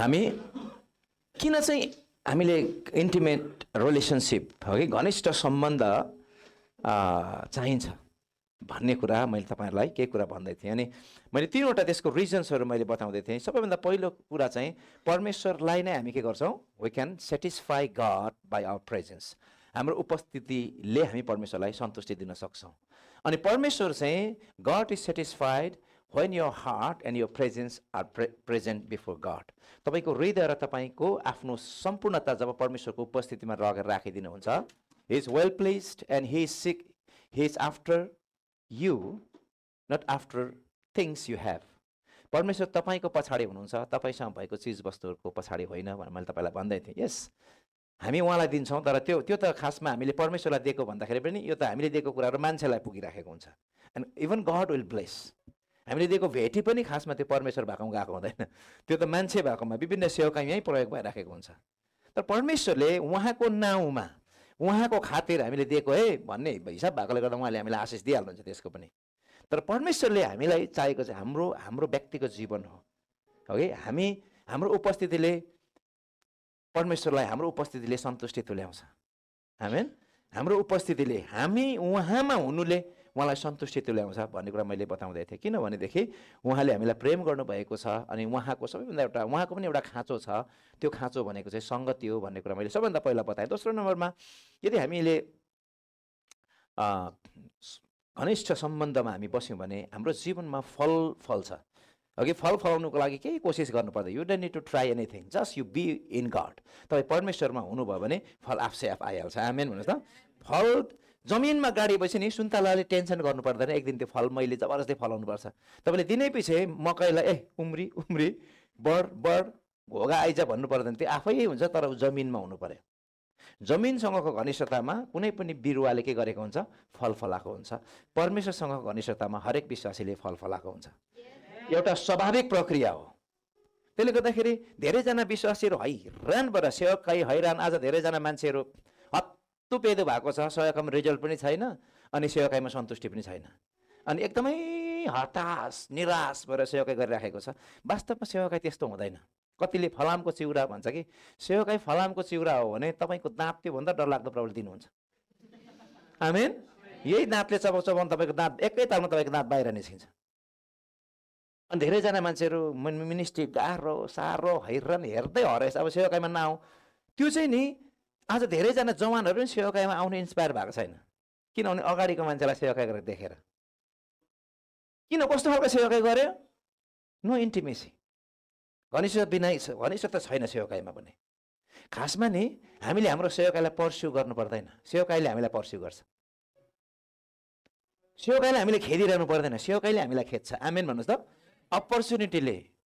हामी किन चाहिँ हामीले इन्टिमेट रिलेसनसिप हो कि घनिष्ठ सम्बन्ध चाहिन्छ भन्ने कुरा मैले तपाईहरुलाई केही कुरा भन्दै थिएँ अनि मैले तीनवटा त्यसको रिजन्सहरु मैले बताउँदै थिएँ। सबैभन्दा पहिलो कुरा चाहिँ परमेश्वरलाई नै हामी के गर्छौं, we can satisfy God by our presence. हाम्रो उपस्थितिले हामी परमेश्वरलाई सन्तुष्टि दिन सक्छौं। अनि परमेश्वर चाहिँ God is satisfied when your heart and your presence are present before God। तपाईको हृदय र तपाईको आफ्नो सम्पूर्णता जब परमेश्वरको उपस्थितिमा लगेर राखिदिनु हुन्छ, he is well pleased and he is after you, not after things you have। परमेश्वर तपाईको पछाडी हुनुहुन्छ, तपाईसँग भएको चीज वस्तुहरुको पछाडी होइन भनेर मैले तपाईलाई भन्दै थिएँ। यस, हामी उहाँलाई दिन्छौं, तर त्यो त खासमा हामीले परमेश्वरलाई दिएको भन्दाखेरि पनि यो त हामीले दिएको कुराहरु मान्छेलाई पुगिराखेको हुन्छ। and even God will bless। हामीले दिएको भेटी पनि खासमा त्यो परमेश्वर भएकोमा गएको हुँदैन, त्यो त मान्छे भएकोमा विभिन्न सेवकाई यही प्रयोग भइराखेको हुन्छ। तर परमेश्वरले उहाँको नाउँमा उहाँको खातिर हामीले दिएको है भन्ने हिसाब भएकोले गर्दा उहाँले हामीलाई आशिष दिइहाल्नुहुन्छ त्यसको पनि। तर परमेश्वरले हामीलाई चाहेको चाहिँ हाम्रो व्यक्तिगत जीवन हो कि हामी हाम्रो उपस्थितिले परमेश्वरलाई हाम्रो उपस्थितिले सन्तुष्टि तुल्याउँछ। आमेन। हाम्रो उपस्थितिले हामी उहाँमा हुनुले उहाँलाई सन्तुष्टि तुल्याउँछ भन्ने कुरा मैले बताउँदै थिएँ। किनभनेदेखि उहाँले हामीलाई प्रेम गर्नुभएको छ अनि उहाँको सबैभन्दा एउटा उहाँको पनि एउटा खाँचो छ, त्यो खाँचो भनेको चाहिँ संगति हो भन्ने कुरा मैले सबैभन्दा पहिला बताएँ। दोस्रो नम्बरमा यदि हामीले घनिष्ठ सम्बन्धमा हामी बस्यौँ भने हाम्रो जीवनमा फल फल्छ। अघि फल फलाउनुको लागि केही कोसिस गर्नु पर्दैन। You don't need to try anything, just you be in God. तपाईँ परमेश्वरमा हुनुभयो भने फल आफसे आफ आइहाल्छ। आमेन भन्नुहोस् त। फल जमिनमा गाडिएपछि नि सुन्तलाले टेन्सन गर्नु पर्दैन, एक दिन त्यो फल मैले जबरजस्ती फलाउनु पर्छ। तपाईले दिनै पछि मकैलाई उम्री बढ घोगा आइज भन्नु पर्दैन, त्यो आफै हुन्छ। तर जमिनमा हुनु पर्यो। जमिनसँगको घनिष्ठतामा कुनै पनि बिरुवाले के गरेको हुन्छ, फल फलाएको हुन्छ। परमेश्वरसँगको घनिष्ठतामा हरेक विश्वासीले फल फलाएको हुन्छ। एउटा स्वाभाविक प्रक्रिया हो। त्यसले गर्दाखेरि धेरैजना विश्वासीहरू हैरान भएर सेवकै हैरान। आज धेरैजना मान्छेहरू हत्तुपेदो भएको छ, सेवकाईमा रिजल्ट पनि छैन अनि सेवकाईमा सन्तुष्टि पनि छैन अनि एकदमै हताश निराश भएर सेवकाई गरिराखेको छ। वास्तवमा सेवकाई त्यस्तो हुँदैन। कतिले फलामको चिउरा भन्छ कि सेवकाई फलामको चिउरा हो भने तपाईको दाँत त्यो भन्दा डरलाग्दो प्रबल दिनुहुन्छ। आमेन। यही दाँतले चबाउन तपाईको दाँत एकै तालमा तपाईको दाँत बाहिर निस्किन्छ। अनि धेरैजना मान्छेहरू मिनिस्ट्री गाह्रो साह्रो हैरान हेर्दै हरेस अब सेवकाईमा नआऊ। त्यो चाहिँ नि आज धेरैजना जवानहरू पनि सेवकाईमा आउने इन्स्पायर भएको छैन। किनभने अगाडिको मान्छेलाई सेवकाई गरेर देखेर। किन कस्तो खालको सेवकाई गर्यो? नो इन्टिमेसी, घनिष्ठता छैन सेवकाईमा पनि। खासमा नि हामीले हाम्रो सेवकाईलाई पर्स्यु गर्नु पर्दैन, सेवकाईले हामीलाई पर्स्यु गर्छ। सेवकाईले हामीले खेदिरहनु पर्दैन, सेवकाईले हामीलाई खेद्छ। आमेन भन्नुहोस् त। अपर्च्युनिटीले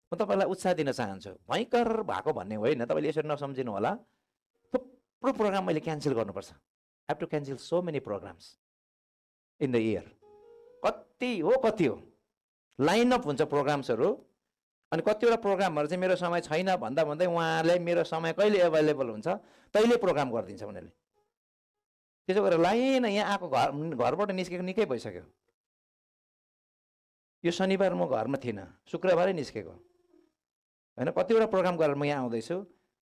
म तपाईलाई उत्साह दिन चाहन्छु। भयङ्कर भएको भन्ने होइन, तपाईले यसरी नसम्झिनु होला। थुप्रो प्रोग्राम मैले क्यान्सल गर्नुपर्छ। I have to cancel so many programs in the year। कति हो लाइन अप हुन्छ प्रोग्राम्सहरू। अनि कतिवटा प्रोग्रामहरू चाहिँ मेरो समय छैन भन्दा भन्दै उहाँले मेरो समय कहिले एभाइलेबल हुन्छ तैले प्रोग्राम गरिदिन्छ उनीहरूले। त्यसो गरेर लाइन यहाँ आएको घरबाट निस्केको निकै भइसक्यो। यो शनिबार म घरमा थिइनँ, शुक्रबारै निस्केको हैन। कतिवटा प्रोग्राम गरेर म यहाँ आउँदैछु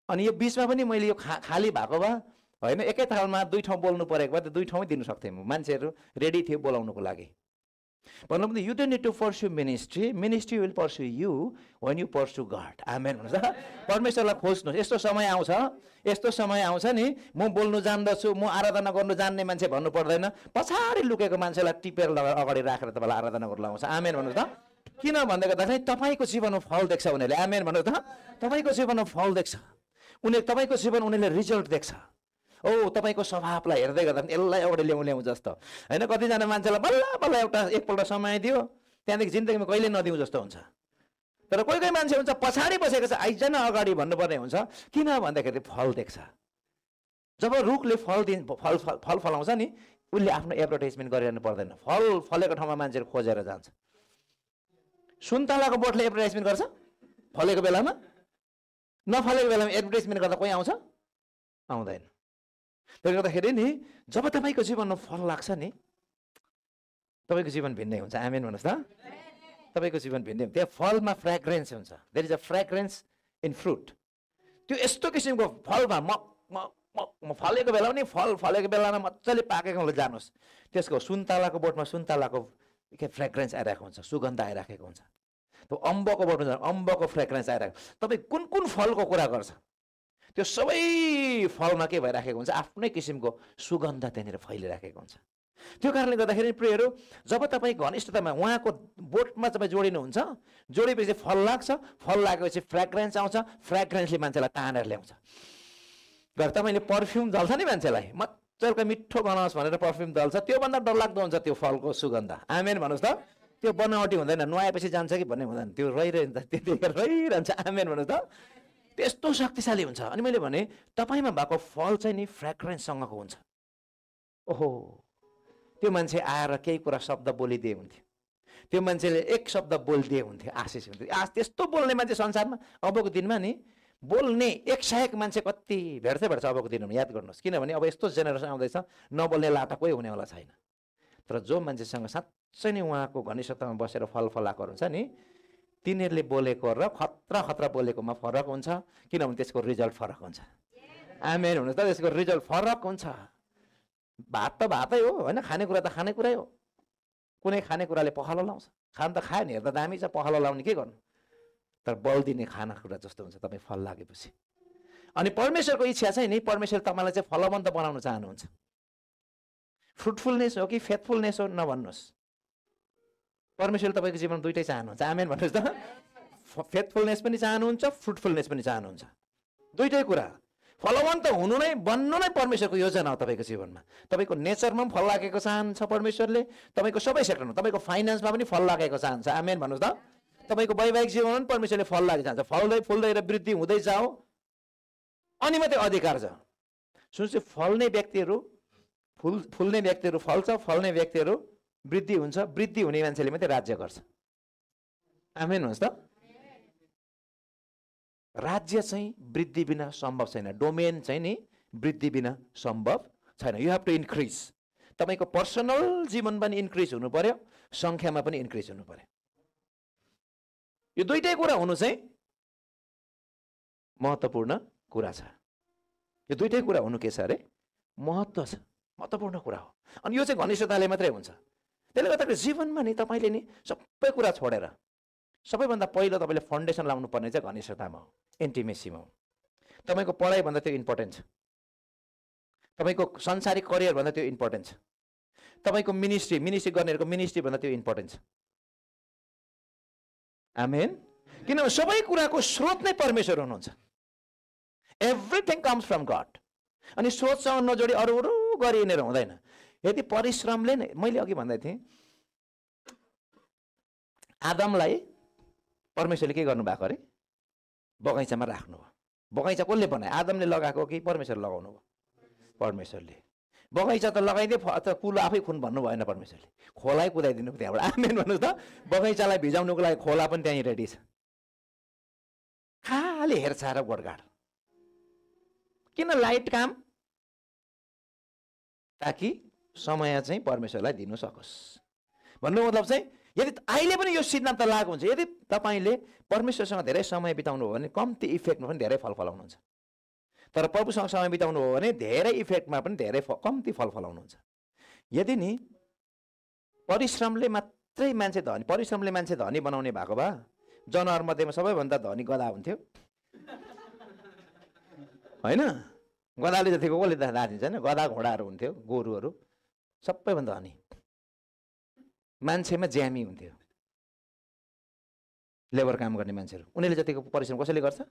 अनि यो बीचमा पनि मैले यो खाली भएको भए हैन एकै तालमा दुई ठाउँ बोल्नु परेको भए त दुई ठाउँमै दिन सक्थेँ म। मान्छेहरू रेडी थियो बोलाउनुको लागि। भन्नु पनि you don't need to pursue ministry, ministry will pursue you when you pursue God. आमेन भन्नुहोस् त। परमेश्वरलाई खोज्नुहोस्। यस्तो समय आउँछ नि म बोल्नु जान्दछु, म आराधना गर्नु जान्ने मान्छे भन्नु पर्दैन। पछाडि लुकेको मान्छेलाई टिपेर अगाडि राखेर तपाईँलाई आराधना गर्नु लाउँछ। आमेन भन्नुहोस् त। किन भन्दै गर्दाखेरि तपाईको जीवनमा फल देख्छ उनीहरूले। आमेन भन्नुहोस् त। तपाईको जीवनमा फल देख्छ उनीहरूले, तपाईको जीवन उनीहरूले रिजल्ट देख्छ। ओ तपाईको स्वभावलाई हेर्दै गर्दा यसलाई अगाडि ल्याउँ जस्तो हैन। कतिजना मान्छेलाई बल्ल एकपल्ट समय दियो त्यहाँदेखि जिन्दगीमा कहिले नदिउँ जस्तो हुन्छ। तर कोही मान्छे हुन्छ पछाडि बसेको छ आइज न अगाडि भन्नुपर्ने हुन्छ। किन भन्दाखेरि फल देख्छ। जब रुखले फल फलाउँछ नि उसले आफ्नो एडभर्टाइजमेन्ट गरिरहनु पर्दैन। फल फलेको ठाउँमा मान्छेहरू खोजेर जान्छ। सुन्तलाको बोटले एडभर्टाइजमेन्ट गर्छ फलेको बेलामा, नफलेको बेलामा एडभर्टाइजमेन्ट गर्दा कोही आउँछ? आउँदैन। त्यसले गर्दाखेरि नि जब तपाईको जीवनमा फल लाग्छ नि तपाईको जीवन भिन्नै हुन्छ। आमेन भन्नुहोस् त। तपाईको जीवन भिन्नै हुन्छ। त्यहाँ फलमा फ्रेग्रेन्स हुन्छ। There is a fragrance in fruit. त्यो यस्तो किसिमको फलमा म फलेको बेला पनि फल फलेको बेलामा मजाले पाकेको बेला जानुहोस्, त्यसको सुन्तलाको बोटमा सुन्तलाको फ्रेग्रेन्स आइरहेको हुन्छ, सुगन्ध आइराखेको हुन्छ। त्यो अम्बको बोटमा अम्बको फ्रेग्रेन्स आइरहेको। तपाईँ कुन कुन फलको कुरा गर्छ, त्यो सबै फलमा के भइराखेको हुन्छ, आफ्नै किसिमको सुगन्ध त्यहाँनिर फैलिराखेको हुन्छ। त्यो कारणले गर्दाखेरि प्रियहरू, जब तपाईँ घनिष्ठतामा उहाँको बोटमा तपाईँ जोडिनुहुन्छ, जोडेपछि फल लाग्छ, फल लागेपछि फ्रेग्रेन्स आउँछ, फ्रेग्रेन्सले मान्छेलाई तानेर ल्याउँछ। घर तपाईँले पर्फ्युम दल्छ नि मान्छेलाई, मजाको मिठो बनाओस् भनेर पर्फ्युम दल्छ, त्योभन्दा डरलाग्दो हुन्छ त्यो फलको सुगन्ध। आमेन भन्नुहोस् त। त्यो बनावटी हुँदैन, नुहाएपछि जान्छ कि भन्ने हुँदैन, त्यो रहिरहन्छ, त्यतिखेर रहिरहन्छ। आमेन भन्नुहोस् त। त्यस्तो शक्तिशाली हुन्छ। अनि मैले भने तपाईँमा भएको फल चाहिँ नि फ्रेग्रेन्ससँगको हुन्छ। ओहो, त्यो मान्छे आएर केही कुरा शब्द बोलिदिए हुन्थ्यो, त्यो मान्छेले एक शब्द बोलिदिए हुन्थ्यो, आशिष हुन्थ्यो। त्यस्तो बोल्ने मान्छे संसारमा अबको दिनमा नि बोल्ने 101 मान्छे कति भेट्छ अबको दिनमा, याद गर्नुहोस्। किनभने अब यस्तो जेनेरेसन आउँदैछ, नबोल्ने लाटा कोही हुनेवाला छैन। तर जो मान्छेसँग साँच्चै नै उहाँको घनिष्ठतामा बसेर फल फलाएकोहरू हुन्छ नि, तिनीहरूले बोलेको र खतरा बोलेकोमा फरक हुन्छ, किनभने त्यसको रिजल्ट फरक हुन्छ। आमेन हुनु त। त्यसको रिजल्ट फरक हुन्छ। भात त भातै हो होइन, खानेकुरा त खानेकुरै हो। कुनै खानेकुराले पखालो लाउँछ, खान त खायो नि, हेर्दा दामी छ, पखालो लाउने के गर्नु। तर बल दिने खानेकुरा जस्तो हुन्छ तपाईँ फल लागेपछि। अनि परमेश्वरको इच्छा चाहिँ नि, परमेश्वर तपाईँलाई चाहिँ फलवन्त बनाउन चाहनुहुन्छ। फ्रुटफुलनेस हो कि फेथफुलनेस हो नभन्नुहोस्, परमेश्वरले तपाईँको जीवन दुइटै चाहनुहुन्छ। आमेन भन्नुहोस् त। फेथफुलनेस पनि चाहनुहुन्छ, फ्रुटफुलनेस पनि चाहनुहुन्छ। दुइटै कुरा। फलवन्त हुनु नै, बन्नु नै परमेश्वरको योजना हो तपाईँको जीवनमा। तपाईँको नेचरमा पनि फल लागेको चाहन्छ परमेश्वरले, तपाईँको सबै सेक्टरमा, तपाईँको फाइनेन्समा पनि फल लागेको चाहन्छ। आमेन भन्नुहोस् त। तपाईँको वैवाहिक जीवनमा पनि परमेश्वरले फल लागेको चाहन्छ। फल्दै फुल्दै र वृद्धि हुँदै जाओ, अनि मात्रै अधिकार छ। सुन्नुहोस्, फल्ने व्यक्तिहरू, फुल्ने व्यक्तिहरू फल्छ, फल्ने व्यक्तिहरू वृद्धि हुन्छ, वृद्धि हुने मान्छेले मात्रै राज्य गर्छ। आमेन भन्नुहोस् त। राज्य चाहिँ वृद्धि बिना सम्भव छैन, डोमेन चाहिँ नि वृद्धि बिना सम्भव छैन। You have to increase. तपाईँको पर्सनल जीवन पनि इन्क्रिज हुनु पर्यो, सङ्ख्यामा पनि इन्क्रिज हुनु पर्यो। यो दुइटै कुरा हुनु चाहिँ महत्त्वपूर्ण कुरा छ। यो दुइटै कुरा हुनु के छ अरे, महत्त्व छ, महत्त्वपूर्ण कुरा हो। अनि यो चाहिँ घनिष्ठताले मात्रै हुन्छ। त्यसले गर्दाखेरि जीवनमा नि तपाईँले नि सबै कुरा छोडेर सबैभन्दा पहिलो तपाईँले फाउन्डेसन लाउनु पर्ने चाहिँ घनिष्ठतामा हो, इन्टिमेसीमा हो। तपाईँको पढाइभन्दा त्यो इम्पोर्टेन्ट छ, तपाईँको संसारिक करियरभन्दा त्यो इम्पोर्टेन्ट छ, तपाईँको मिनिस्ट्री गर्नेहरूको मिनिस्ट्रीभन्दा त्यो इम्पोर्टेन्ट छ। आमेन। किनभने सबै कुराको स्रोत नै परमेश्वर हुनुहुन्छ। Everything comes from God. अनि स्रोतसँग नजोडी अरू गरी हिँडेर हुँदैन। यदि परिश्रमले नै, मैले अघि भन्दै थिएँ, आदमलाई परमेश्वरले के गर्नुभएको अरे, बगैँचामा राख्नु हो। बगैँचा कसले बनायो, आदमले लगाएको कि परमेश्वरले लगाउनु भयो? परमेश्वरले। बगैँचा त लगाइदिए, कुलो आफै खुन भन्नु भएन परमेश्वरले, खोलै कुदाइदिनु त्यहाँबाट। आमेन भन्नुहोस् त। बगैँचालाई भिजाउनुको लागि खोला पनि त्यहीँ रेडी छ, खालि हेरचाह र गोडगाड। किन लाइट काम? ताकि समय चाहिँ परमेश्वरलाई दिनु सकोस्। भन्नु मतलब चाहिँ यदि अहिले पनि यो सिद्धान्त लागु हुन्छ, यदि तपाईँले परमेश्वरसँग धेरै समय बिताउनु हो भने कम्ती इफेक्टमा पनि धेरै फल फलाउनुहुन्छ। तर प्रभुसँग समय बिताउनु हो भने धेरै इफेक्टमा पनि धेरै कम्ती फल फलाउनुहुन्छ। यदि नि परिश्रमले मात्रै मान्छे धनी, परिश्रमले मान्छे धनी बनाउने भएको भए जनावर मध्येमा सबैभन्दा धनी गधा हुन्थ्यो होइन? गधाले जतिको कसले दाँचिन्छ होइन? गधा घोडाहरू हुन्थ्यो, गोरुहरू सबैभन्दा धनी। मान्छेमा ज्यामी हुन्थ्यो, लेबर काम गर्ने मान्छेहरू। उनीहरूले जतिको परिश्रम कसैले गर्छ?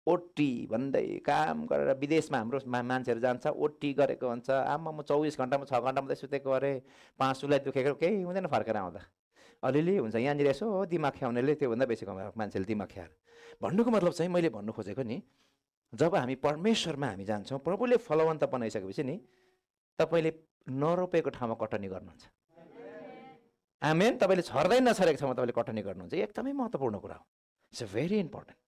ओटी भन्दै काम गरेर। विदेशमा हाम्रो मान्छेहरू जान्छ, ओटी गरेको हुन्छ, आमा म 24 घन्टामा 6 घन्टा मात्रै सुतेको अरे, पाँचुलाई दुखेको, केही हुँदैन फर्केर आउँदा, अलिअलि हुन्छ। यहाँनिर यसो दिमाग ख्याउनेले त्योभन्दा बेसी कमाएको मान्छेले दिमाग ख्याएर। भन्नुको मतलब चाहिँ मैले भन्नु खोजेको नि, जब हामी परमेश्वरमा हामी जान्छौँ, प्रभुले फलवन्त बनाइसकेपछि नि तपाईँले नरोपेको ठाउँमा कटनी गर्नुहुन्छ। आमेन। तपाईँले छर्दै नछरेको ठाउँमा तपाईँले कटनी गर्नुहुन्छ। एकदमै महत्त्वपूर्ण कुरा हो। It's a very important.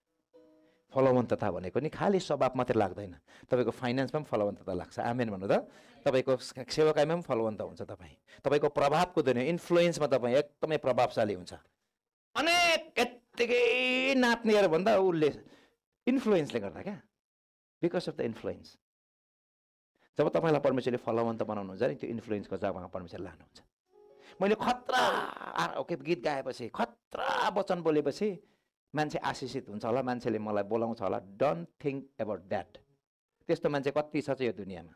फलवन्तता भनेको नि खालि स्वभाव मात्रै लाग्दैन, तपाईँको फाइनेन्समा पनि फलवन्तता लाग्छ। आमेन भन्नु त। तपाईँको सेवाकाईमा पनि फलवन्त हुन्छ। तपाईँको प्रभावको दुनियाँ, इन्फ्लुएन्समा तपाईँ एकदमै प्रभावशाली हुन्छ। अनेक यत्तिकै नाच्नेहरू भन्दा उसले इन्फ्लुएन्सले गर्दा क्या, बिकज अफ द इन्फ्लुएन्स। जब तपाईँलाई परमेश्वरले फलवन्त बनाउनुहुन्छ नि, त्यो इन्फ्लुएन्सको जग्गामा परमेश्वरले लानुहुन्छ। मैले खतरा गीत गाएपछि, खतरा वचन बोलेपछि मान्छे आशिषित हुन्छ होला, मान्छेले मलाई बोलाउँछ होला, डोन्ट थिङ्क एबाउट द्याट। त्यस्तो मान्छे कति छ चाहिँ यो दुनियाँमा।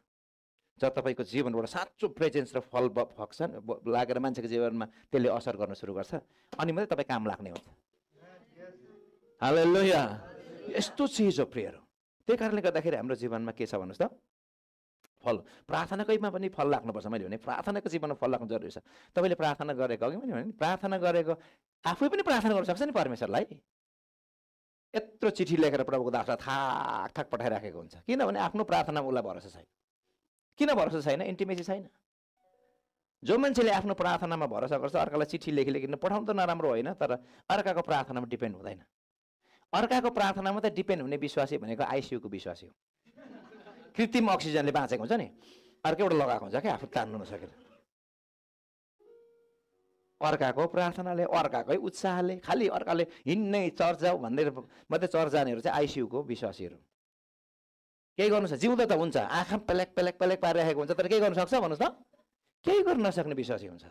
जब तपाईँको जीवनबाट साँचो प्रेजेन्स र फल फक्सन लागेर मान्छेको जीवनमा त्यसले असर गर्न सुरु गर्छ, अनि मात्रै तपाईँ काम लाग्ने हुन्छ। हालेलुया। यस्तो चिज हो प्रियहरू। त्यही कारणले गर्दाखेरि हाम्रो जीवनमा के छ भन्नुहोस् त, फल। प्रार्थनाकैमा पनि फल लाग्नुपर्छ। मैले भने प्रार्थनाको जीवनमा फल लाग्नु जरुरी छ। तपाईँले प्रार्थना गरेको, अघि मैले भने प्रार्थना गरेको आफै पनि प्रार्थना गर्न सक्छ नि परमेश्वरलाई। यत्रो चिठी लेखेर प्रभुको दासलाई थाक थाक पठाइराखेको हुन्छ, किनभने आफ्नो प्रार्थनामा उसलाई भरोसा छैन। किन भरोसा छैन? इन्टिमेसी छैन। जो मान्छेले आफ्नो प्रार्थनामा भरोसा गर्छ, अर्कालाई चिठी लेखिन पठाउनु त नराम्रो होइन, तर अर्काको प्रार्थनामा डिपेन्ड हुँदैन। अर्काको प्रार्थनामा त डिपेन्ड हुने विश्वासी भनेको आइसियुको विश्वासी हो। कृत्रिम अक्सिजनले बाँचेको हुन्छ नि, अर्कैबाट लगाएको हुन्छ क्या, आफू तान्नु नसकेर। अर्काको प्रार्थनाले, अर्काकै उत्साहले, खालि अर्काले हिँड्नै चर्च जाऊ भनेर मात्रै चर्च जानेहरू चाहिँ आइसियुको विश्वासीहरू। केही गर्नु छ, जिउँदो त हुन्छ, आँखा पेलेक पेलेक पेलेक पारिरहेको हुन्छ, तर केही गर्नु सक्छ भन्नुहोस् त? केही गर्न नसक्ने विश्वासी हुन्छ।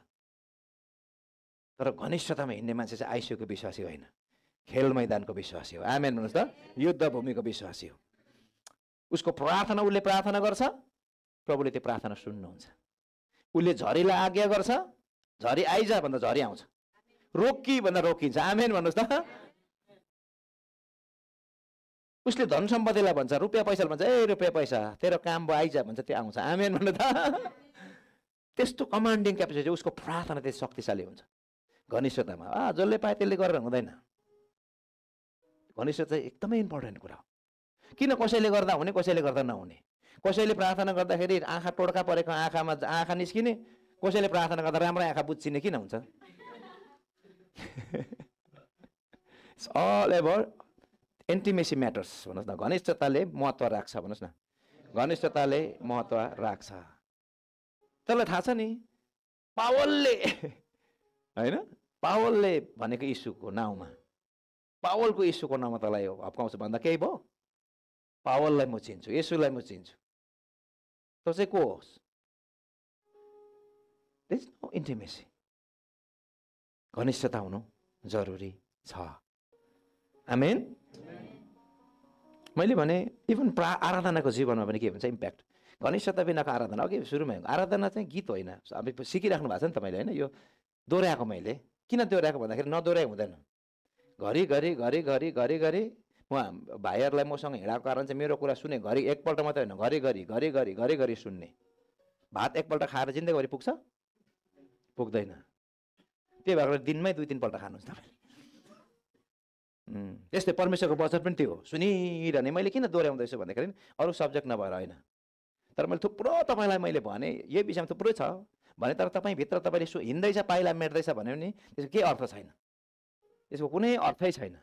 तर घनिष्ठतामा हिँड्ने मान्छे चाहिँ आइसियुको विश्वासी होइन, खेल मैदानको विश्वासी हो। आमेन भन्नुहोस् त? युद्ध भूमिको विश्वासी हो। उसको प्रार्थना, उसले प्रार्थना गर्छ, प्रभुले त्यो प्रार्थना सुन्नुहुन्छ। उसले झरीलाई आज्ञा गर्छ, झरी आइज भन्दा झरी आउँछ, रोकी भन्दा रोकिन्छ। आमेन भन्नुहोस् त? उसले धन सम्पत्तिलाई भन्छ, रुपियाँ पैसा भन्छ, ए रुपियाँ पैसा तेरो काम भयो आइज भन्छ, त्यो आउँछ। आमेन भन्नु त? त्यस्तो कमान्डिङ क्यापेसिटी, उसको प्रार्थना त्यति शक्तिशाली हुन्छ घनिष्ठतामा। जसले पाए त्यसले गरेर हुँदैन। घनिष्ठता चाहिँ एकदमै इम्पोर्टेन्ट कुरा हो। किन? कसैले गर्दा हुने, कसैले गर्दा नहुने। कसैले प्रार्थना गर्दाखेरि आँखा टोड्का परेको आँखामा आँखा निस्किने, कसैले प्रार्थना गर्दा राम्रो आँखा बुझ्चिने। किन हुन्छ? It's all about intimacy matters भन्नुहोस् न। घनिष्ठताले महत्त्व राख्छ भन्नुहोस् न। घनिष्ठताले महत्त्व राख्छ। त्यसलाई थाहा छ नि, पावलले होइन, पावलले भनेको यीशुको नाउँमा, पावलको यीशुको नाउँमा तँलाई हप्काउँछु भन्दा केही भयो? पावललाई म चिन्छु, येशूलाई म चिन्छु। त्यो चाहिँ को होस्? There is no intimacy. घनिष्ठता हुनु जरुरी छ। आमेन। मैले भने इभन आराधनाको जीवनमा पनि के भन्छ इम्प्याक्ट। घनिष्ठता बिनाको आराधना, अघि सुरुमा आराधना चाहिँ गीत होइन। अब सिकिराख्नु भएको छ नि तपाईँले, होइन? यो दोहोऱ्याएको मैले। किन दोहोऱ्याएको भन्दाखेरि नदोहोऱ्याइ हुँदैन। घरिघरि घरिघरि घरिघरि म भाइहरूलाई मसँग हिँडाएको कारण चाहिँ मेरो कुरा सुने, घरि एकपल्ट मात्रै होइन, घरिघरि घरिघरि घरिघरि सुन्ने। भात एकपल्ट खाएर जिन्दगीभरि पुग्छ? पुग्दैन। त्यही भएर दिनमै 2-3 पल्ट खानुहुन्छ तपाईँले। त्यस्तै परमेश्वरको वचन पनि त्यो हो, सुनिरहने। मैले किन दोहोऱ्याउँदैछु भन्दाखेरि अरू सब्जेक्ट नभएर होइन, तर मैले थुप्रो तपाईँलाई मैले भने यही विषयमा थुप्रो छ भने, तर तपाईँभित्र तपाईँले हिँड्दैछ, पाइला मेट्दैछ भन्यो भने त्यसको केही अर्थ छैन, त्यसको कुनै अर्थै छैन।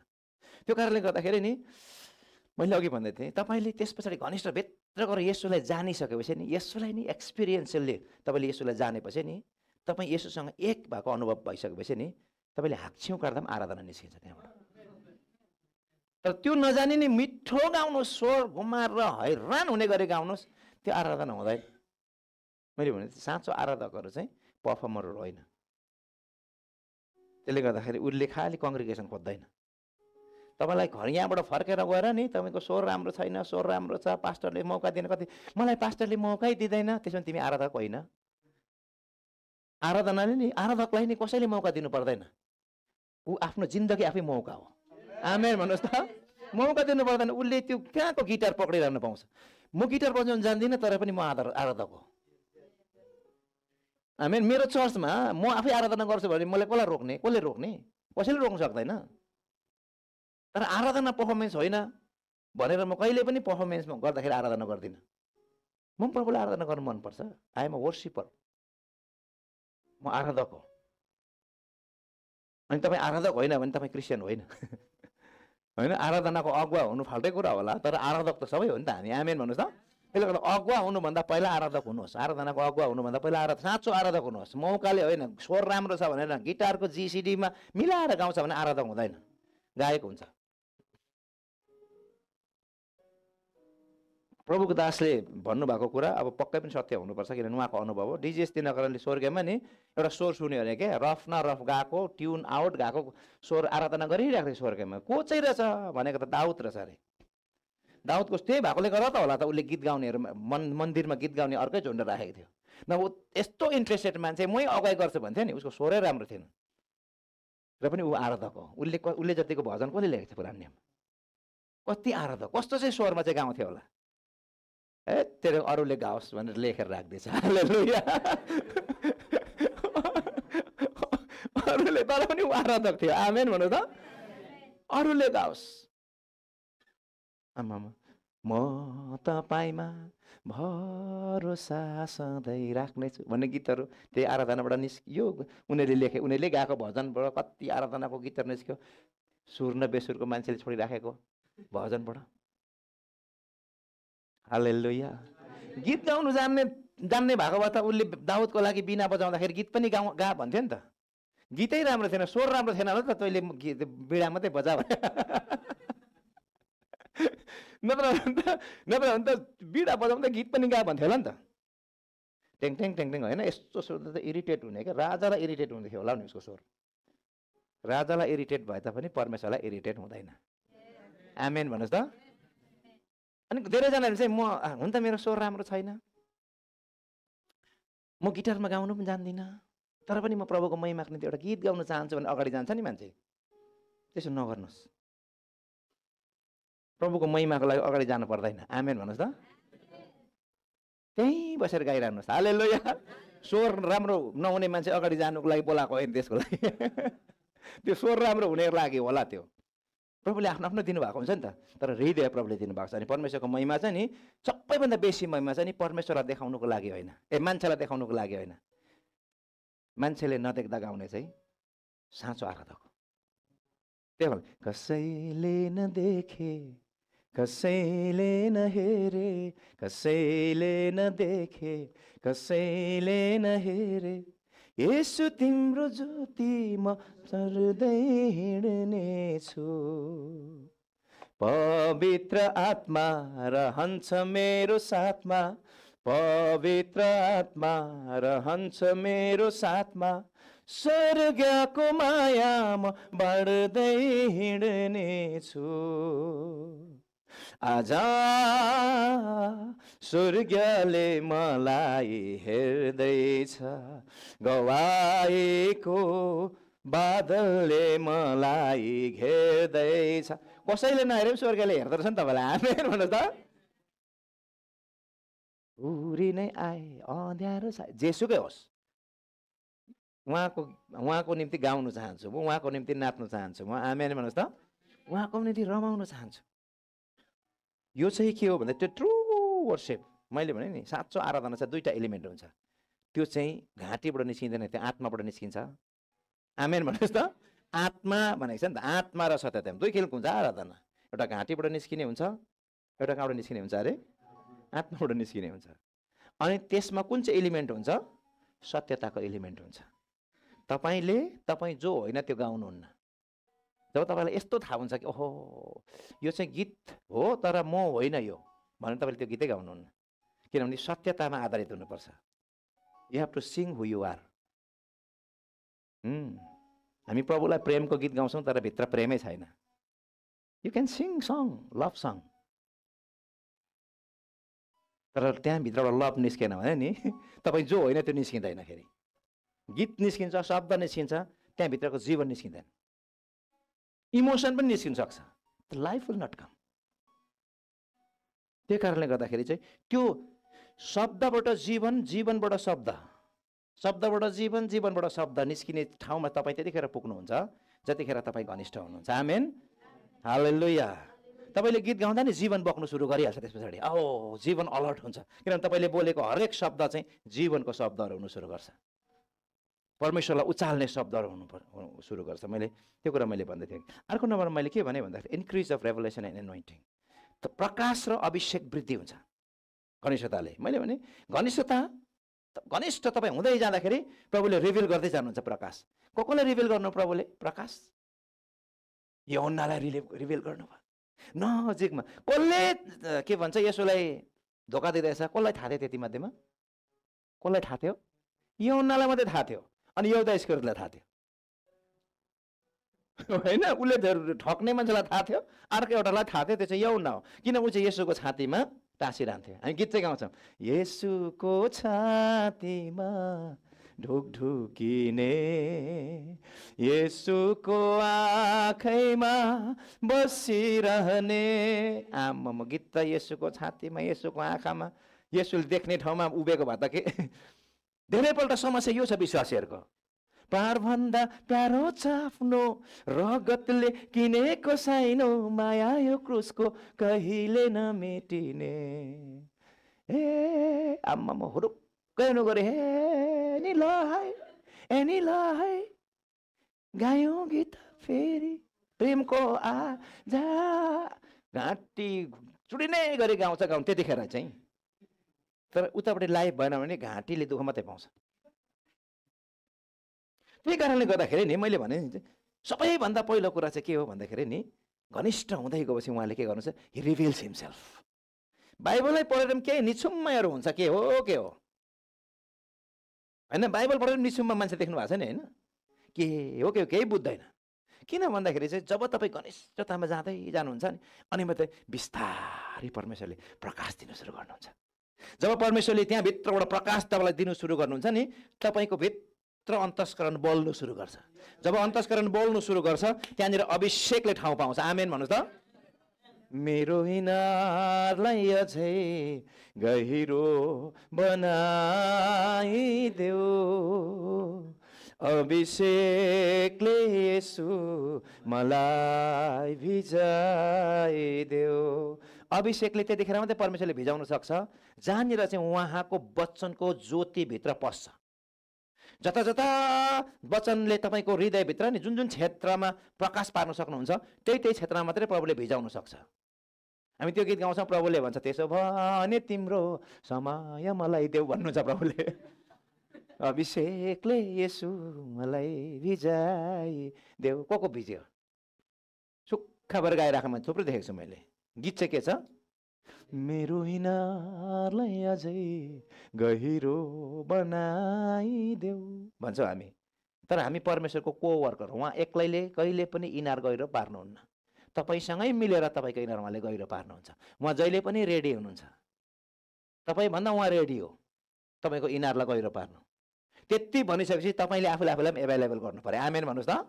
त्यो कारणले गर्दाखेरि नि मैले अघि भन्दै थिएँ, तपाईँले त्यस पछाडि घनिष्ठ भित्र गएर येशूलाई जानिसकेपछि नि, येशूलाई नि एक्सपिरियन्सले तपाईँले येशूलाई जानेपछि नि, तपाईँ येशूसँग एक भएको अनुभव भइसकेपछि नि, तपाईँले हाक्छ्यौँ काट्दा पनि आराधना निस्किन्छ त्यहाँबाट। तर त्यो नजाने नि मिठो गाउनुहोस्, स्वर घुमाएर हैरान हुने गरी गाउनुहोस्, त्यो आराधना हुँदैन। मैले भने साँचो आराधकहरू चाहिँ पर्फर्मरहरू होइन। त्यसले गर्दाखेरि उसले खालि कङ्ग्रिगेसन खोज्दैन। तपाईँलाई घर यहाँबाट फर्केर गएर नि तपाईँको स्वर राम्रो छैन, स्वर राम्रो छ, पास्टरले मौका दिने, कति मलाई पास्टरले मौकै दिँदैन, त्यसमा तिमी आराधक होइन। आराधनाले नि, आराधकलाई नि कसैले मौका दिनु पर्दैन। ऊ आफ्नो जिन्दगी आफै मौका हो। आमेन भन्नुहोस् त? मौका दिनु पर्दैन। उसले त्यो कहाँको गिटार पक्रिरहन पाउँछ? म गिटार बजाउन जान्दिनँ, तर पनि म आराधक हो। आमेन। मेरो चर्चमा म आफै आराधना गर्छु भने मलाई कसलाई रोक्ने? कसले रोक्ने? कसैले रोक्न सक्दैन। तर आराधना पर्फर्मेन्स होइन भनेर म कहिले पनि पर्फर्मेन्समा गर्दाखेरि आराधना गर्दिनँ। म प्रभुलाई आराधना गर्नु मनपर्छ। I am a worshipper. म आराधक हो। अनि तपाईँ आराधक होइन भने तपाईँ क्रिस्चियन होइन। होइन, आराधनाको अगुवा हुनु फाल्टै कुरा होला, तर आराधक त सबै हो नि त हामी। आमेन भन्नुहोस् त? त्यसले गर्दा अगुवा हुनुभन्दा पहिला आराधक हुनुहोस्। आराधनाको अगुवा हुनुभन्दा पहिला साँचो आराधक हुनुहोस्। मौकाले होइन, स्वर राम्रो छ भनेर गिटारको GCDमा मिलाएर गाउँछ भने आराधक हुँदैन, गायक हुन्छ। प्रभुको दासले भन्नुभएको कुरा अब पक्कै पनि सत्य हुनुपर्छ, किनभने उहाँको अनुभव हो। डिजिएस दिनकरले स्वर्गमा नि एउटा स्वर सुन्यो अरे क्या, रफ न रफ गएको, ट्युन आउट गएको स्वर आराधना गरिरहेको थियो स्वर्गमा। को चाहिँ रहेछ भनेको त दाउद रहेछ अरे। दाउदको त्यही भएकोले गर्दा त होला त उसले गीत गाउनेहरू मन्दिरमा गीत गाउने अर्कै झुन्ड राखेको थियो। न ऊ यस्तो इन्ट्रेस्टेड मान्छे, मै अगाइ गर्छु भन्थ्यो नि, उसको स्वरै राम्रो थिएन र पनि ऊ आराधक हो। उसले जतिको भजन कसले लेखेको थियो पुरानो नियम? कति आराधक, कस्तो चाहिँ स्वरमा चाहिँ गाउँथ्यो होला। तेरो अरूले गाओस् भनेर लेखेर राख्दैछ। हालेलुया। अरूले, तर पनि ऊ आराधक थियो। आमेन भन्नु त। अरूले गाओस्। आमामा, म तपाईँमा भरोसा सधैँ राख्नेछु भन्ने गीतहरू त्यही आराधनाबाट निस्कियो। उनीहरूले गाएको भजनबाट कति आराधनाको गीतहरू निस्क्यो, सुर न बेसुरको मान्छेले छोडिराखेको भजनबाट। हालेलुया। गीत गाउनु जान्ने भएको भए त उसले दाउदको लागि बिना बजाउँदाखेरि गीत पनि गा भन्थ्यो नि त। गीतै राम्रो थिएन, स्वर राम्रो थिएन होला त तैँले बिडा मात्रै बजा। नत्र भने त बिडा बजाउँदा गीत पनि गा भन्थ्यो होला नि त। टेङ टेङ टेङ टेङ होइन, यस्तो सुन्दा त इरिटेट हुने क्या। राजालाई इरिटेट हुन्थ्यो होला नि उसको स्वर। राजालाई इरिटेट भए तापनि परमेश्वरलाई इरिटेट हुँदैन। आमेन भन्नुहोस् त। अनि धेरैजनाले चाहिँ हुन त मेरो स्वर राम्रो छैन, म गिटारमा गाउनु पनि जान्दिनँ, तर पनि म प्रभुको महिमाको निम्ति एउटा गीत गाउन चाहन्छु भने अगाडि जान्छ नि मान्छे। त्यसो नगर्नुहोस्। प्रभुको महिमाको लागि अगाडि जानु पर्दैन। आमेन भन्नुहोस् त। त्यहीँ बसेर गाइरहनुहोस्। हालेलुया। स्वर राम्रो नहुने मान्छे अगाडि जानुको लागि बोलाएको होइन त्यसको लागि। त्यो स्वर राम्रो हुने लागि होला। त्यो प्रभुले आफ्नो आफ्नो दिनुभएको हुन्छ नि त। तर हृदय प्रभुले दिनुभएको छ। अनि परमेश्वरको महिमा चाहिँ नि सबैभन्दा बेसी महिमा चाहिँ नि परमेश्वरलाई देखाउनुको लागि होइन, मान्छेलाई देखाउनुको लागि होइन। मान्छेले नदेख्दा गाउने चाहिँ साँचो आराधक हो। त्यही भएर कसैले नदेखे, कसैले नहेरे, कसैले नदेखे, कसैले नहेरे, येशू तिम्रो ज्योति म चढ्दै हिँड्नेछु। पवित्र आत्मा रहन्छ मेरो साथमा, पवित्र आत्मा रहन्छ मेरो साथमा, स्वर्गको माया म बढ्दै हिँड्नेछु। आजा स्वर्गले मलाई हेर्दैछ, गवाईको बादलले मलाई घेर्दैछ। कसैले नहेरे स्वर्गले हेर्दो रहेछ नि तपाईँलाई। आमेन भन्नुहोस् त। उरी नै आए अँध्यारो छ, जेसुकै होस्, उहाँको निम्ति गाउनु चाहन्छु म, उहाँको निम्ति नाच्नु चाहन्छु म। आमेन भन्नुहोस् त। उहाँको निम्ति रमाउन चाहन्छु। यो चाहिँ के हो भन्दा त्यो ट्रु वर्शिप। मैले भने नि साँचो आराधना चाहिँ दुईवटा एलिमेन्ट हुन्छ। त्यो चाहिँ घाँटीबाट निस्किँदैन, त्यो आत्माबाट निस्किन्छ। आमेन भन्नुहोस् त। आत्मा भनेको छ नि त, आत्मा र सत्यता दुई खालको हुन्छ आराधना। एउटा घाँटीबाट निस्किने हुन्छ, एउटा कहाँबाट निस्किने हुन्छ अरे? आत्माबाट निस्किने हुन्छ। अनि त्यसमा कुन चाहिँ एलिमेन्ट हुन्छ? सत्यताको एलिमेन्ट हुन्छ। तपाईँ जो होइन त्यो गाउनुहुन्न। जब तपाईँलाई यस्तो थाहा हुन्छ कि ओहो यो चाहिँ गीत हो तर म होइन यो भने तपाईँले त्यो गीतै गाउनुहुन्न। किनभने सत्यतामा आधारित हुनुपर्छ। You have to sing who you are. हामी प्रभुलाई प्रेमको गीत गाउँछौँ तर भित्र प्रेमै छैन। You can sing song, love song, तर त्यहाँभित्रबाट लभ निस्केन भने नि तपाईँ जो होइन त्यो निस्किँदैन। फेरि गीत निस्किन्छ, शब्द निस्किन्छ, त्यहाँभित्रको जीवन निस्किँदैन। इमोसन पनि निस्किन सक्छ, लाइफ विल नट कम। त्यही कारणले गर्दाखेरि चाहिँ त्यो शब्दबाट जीवन, जीवनबाट शब्द, शब्दबाट जीवन, जीवनबाट शब्द निस्किने ठाउँमा तपाईँ त्यतिखेर पुग्नुहुन्छ जतिखेर तपाईँ घनिष्ठ हुनुहुन्छ। आमेन। हालेलुया। तपाईँले गीत गाउँदा नि जीवन बग्नु सुरु गरिहाल्छ। त्यस पछाडि जीवन अलर्ट हुन्छ, किनभने तपाईँले बोलेको हरेक शब्द चाहिँ जीवनको शब्दहरू हुनु सुरु गर्छ। परमेश्वरलाई उचाल्ने शब्दहरू हुनु सुरु गर्छ। त्यो कुरा मैले भन्दै थिएँ। अर्को नम्बर मैले के भने भन्दाखेरि इन्क्रिज अफ रेभलेसन एन्ड एनोइन्टिङ। प्रकाश र अभिषेक वृद्धि हुन्छ घनिष्ठताले। मैले भने घनिष्ठ तपाईँ हुँदै जाँदाखेरि प्रभुले रिभिल गर्दै जानुहुन्छ प्रकाश। कसलाई रिभिल गर्नु प्रभुले? प्रकाश। यूहन्नालाई रिभिल गर्नुभयो नजिकमा। कसले के भन्छ यसोलाई धोका दिँदैछ, कसलाई थाहा थियो त्यति मध्येमा? कसलाई थाहा थियो? यूहन्नालाई मात्रै थाहा थियो, अनि यहुदा इस्करियोतलाई थाहा थियो होइन। उसले ठग्ने मान्छेलाई थाहा थियो, अर्को एउटालाई थाहा थियो, त्यो चाहिँ यूहन्ना हो। किन ऊ चाहिँ येशूको छातीमा टाँसिरहन्थ्यो। हामी गीत चाहिँ गाउँछौँ, येशूको छातीमा ढुकढुकिने, येशूको आँखैमा बसिरहने। आम्मा गीत त येशूको छातीमा, येशूको आँखामा, येशूले देख्ने ठाउँमा उभिएको भए त के। धेरैपल्ट समस्या यो छ विश्वासीहरूको, प्राणभन्दा प्यारो छ आफ्नो रगतले किनेको साइनो माया यो क्रुसको कहिले नमेटिने। ए आम्मा म हुरुक्कै हुनु गरे, हे नि ल है गायौँ गीत फेरि प्रेमको आजा, घाँटी चुडिने गरी गाउँछ त्यतिखेर चाहिँ। तर उतापट्टि लाइभ भएन भने घाँटीले दुःख मात्रै पाउँछ। त्यही कारणले गर्दाखेरि नि मैले भने सबैभन्दा पहिलो कुरा चाहिँ के हो भन्दाखेरि नि, घनिष्ठ हुँदै गएपछि उहाँले के गर्नुहुन्छ, हि रिभिल्स हिमसेल्फ। बाइबललाई पढेर पनि केही निछुम्महरू हुन्छ, के हो होइन। बाइबल पढेर निछुम्मा मान्छे देख्नु भएको छ नि, होइन के हो केही बुझ्दैन। किन भन्दाखेरि चाहिँ जब तपाईँ घनिष्ठतामा जाँदै जानुहुन्छ नि, अनि मात्रै बिस्तारै परमेश्वरले प्रकाश दिनु सुरु गर्नुहुन्छ। जब परमेश्वरले त्यहाँभित्रबाट प्रकाश तपाईँलाई दिनु सुरु गर्नुहुन्छ नि, तपाईँको भित्र अन्तस्करण बोल्नु सुरु गर्छ। जब अन्तस्करण बोल्नु सुरु गर्छ, त्यहाँनिर अभिषेकले ठाउँ पाउँछ। आमेन भन्नुहोस् त। मेरो हिनारलाई अझै गहिरो बनाइदेऊ, अभिषेकले यसु मलाई भिजाइदेऊ। अभिषेकले त्यतिखेर मात्रै परमेश्वरले भिजाउन सक्छ जहाँनिर चाहिँ उहाँको वचनको ज्योतिभित्र पस्छ। जता जता वचनले तपाईँको हृदयभित्र नि जुन जुन क्षेत्रमा प्रकाश पार्न सक्नुहुन्छ, त्यही क्षेत्रमा मात्रै प्रभुले भिजाउन सक्छ। हामी त्यो गीत गाउँछौँ, प्रभुले भन्छ त्यसो भने तिम्रो समय मलाई देऊ भन्नुहुन्छ प्रभुले। अभिषेकले यसु मलाई भिजाइदेऊ। को भिज्यो? सुक्खाभर गाइराखेमा थुप्रो देखेको छु मैले। गीत चाहिँ के छ? मेरो हिनारलाई अझै गहिरो बनाइदेऊ भन्छौँ हामी। तर हामी परमेश्वरको को वर्कर हो। उहाँ एक्लैले कहिले पनि इनार गहिरो पार्नुहुन्न। तपाईँसँगै मिलेर तपाईँको इनार उहाँले गहिरो पार्नुहुन्छ। उहाँ जहिले पनि रेडी हुनुहुन्छ। तपाईँभन्दा उहाँ रेडी हो तपाईँको इनारलाई गहिरो पार्नु। त्यति भनिसकेपछि तपाईँले आफूलाई पनि एभाइलेबल गर्नु पर्यो। आमेन भन्नुहोस् त।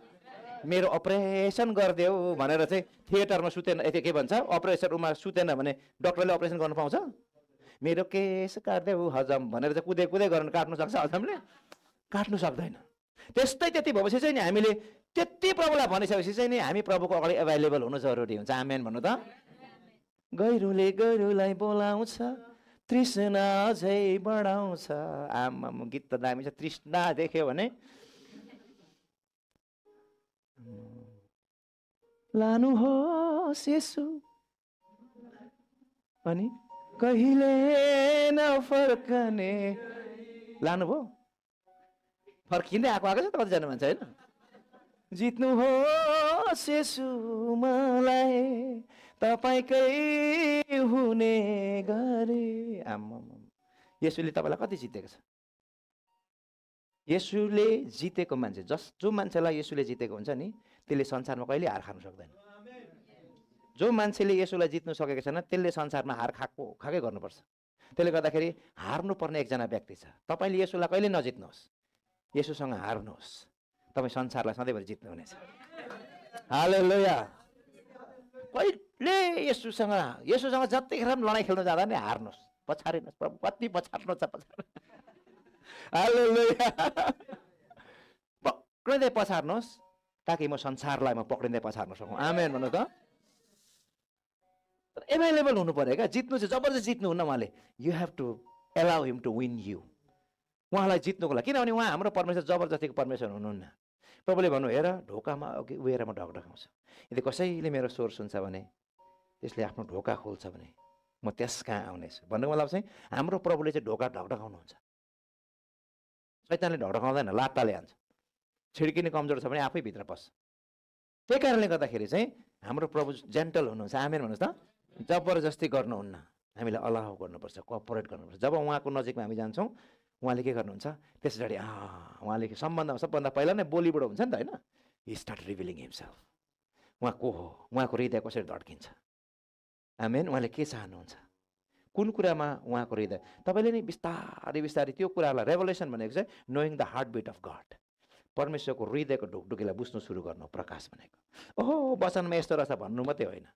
मेरो अपरेसन गरिदेऊ भनेर चाहिँ थिएटरमा सुतेन, के भन्छ, अपरेसन रुममा सुतेन भने डक्टरले अपरेसन गर्नु पाउँछ? मेरो केस काट्देऊ हजम भनेर चाहिँ कुदै गर्न काट्नु सक्छ? हजमले काट्नु सक्दैन। त्यति भएपछि चाहिँ नि हामीले त्यति प्रभुलाई भनिसकेपछि चाहिँ नि हामी प्रभुको अगाडि एभाइलेबल हुनु जरुरी हुन्छ। आमेन भन्नु त। गहिरोले गहिरोलाई बोलाउँछ, तृष्णा अझै बढाउँछ। आमा गीत त दामी छ। तृष्णा देख्यो भने लानुहोस् यसु अनि कहिले नफर्कने। लानुभयो, फर्किँदै आएको छ त कतिजना मान्छे, होइन? जित्नुहोस् यसु मलाई तपाईँकै हुने गरे। आम्मा यसुले तपाईँलाई कति जितेको छ? यसुले जितेको मान्छे, जो मान्छेलाई यसुले जितेको हुन्छ नि, त्यसले संसारमा कहिले हार खानु सक्दैन। जो मान्छेले यसुलाई जित्नु सकेको छैन त्यसले संसारमा हार खाएकै गर्नुपर्छ। त्यसले गर्दाखेरि हार्नुपर्ने एकजना व्यक्ति छ। तपाईँले यसुलाई कहिले नजित्नुहोस्, यसुसँग हार्नुहोस्, तपाईँ संसारलाई सधैँभरि जित्नुहुनेछ। हालेलुया। कहिले यसुसँग जतिखेर पनि लडाइँ खेल्नु जाँदा नि हार्नुहोस्, पछारिनुहोस्। प्रभु कति पछार्नु छ, हालेलुया। पक्रिँदै पछार्नुहोस् ताकि म संसारलाई पक्रिँदै पछार्न सकौँ। आमेन भन्नु त। एभाइलेबल हुनु पर्यो क्या। जित्नु चाहिँ जबरजस्ती जित्नुहुन्न उहाँले। You have to allow him to win you. उहाँलाई जित्नुको लागि, किनभने उहाँ हाम्रो परमेश्वर जबरजस्तीको परमेश्वर हुनुहुन्न। प्रभुले भन्नु, हेर ढोकामा अघि उएर म ढकढकाउँछु। यदि कसैले मेरो स्वर सुन्छ भने, त्यसले आफ्नो ढोका खोल्छ भने म त्यस कहाँ आउनेछु। भन्नुको मतलब चाहिँ हाम्रो प्रभुले चाहिँ ढोका ढकढकाउनुहुन्छ। शैतानले ढकढकाउँदैन, लात्ताले हान्छ। छिड्किने कमजोर छ भने आफै भित्र पस्छ। त्यही कारणले गर्दाखेरि चाहिँ हाम्रो प्रभु जेन्टल हुनुहुन्छ। आमेन भन्नुहोस् त। जबरजस्ती गर्नुहुन्न। हामीले अलाउ गर्नुपर्छ, कोअपरेट गर्नुपर्छ। जब उहाँको नजिकमा हामी जान्छौँ, उहाँले के गर्नुहुन्छ, त्यस पछाडि उहाँले सम्बन्धमा सबभन्दा पहिला नै बोलीबाट हुन्छ नि त, होइन? He start revealing himself. उहाँ को हो, उहाँको हृदय कसरी धड्किन्छ, आमेन। उहाँले के चाहनुहुन्छ, कुन कुरामा उहाँको हृदय। तपाईँले नै बिस्तारै बिस्तारै त्यो कुरालाई, रेभलेसन भनेको चाहिँ knowing the heartbeat of God, परमेश्वरको हृदयको ढुकढुकीलाई बुझ्नु सुरु गर्नु प्रकाश भनेको। ओहो वचनमा यस्तो रहेछ भन्नु मात्रै होइन,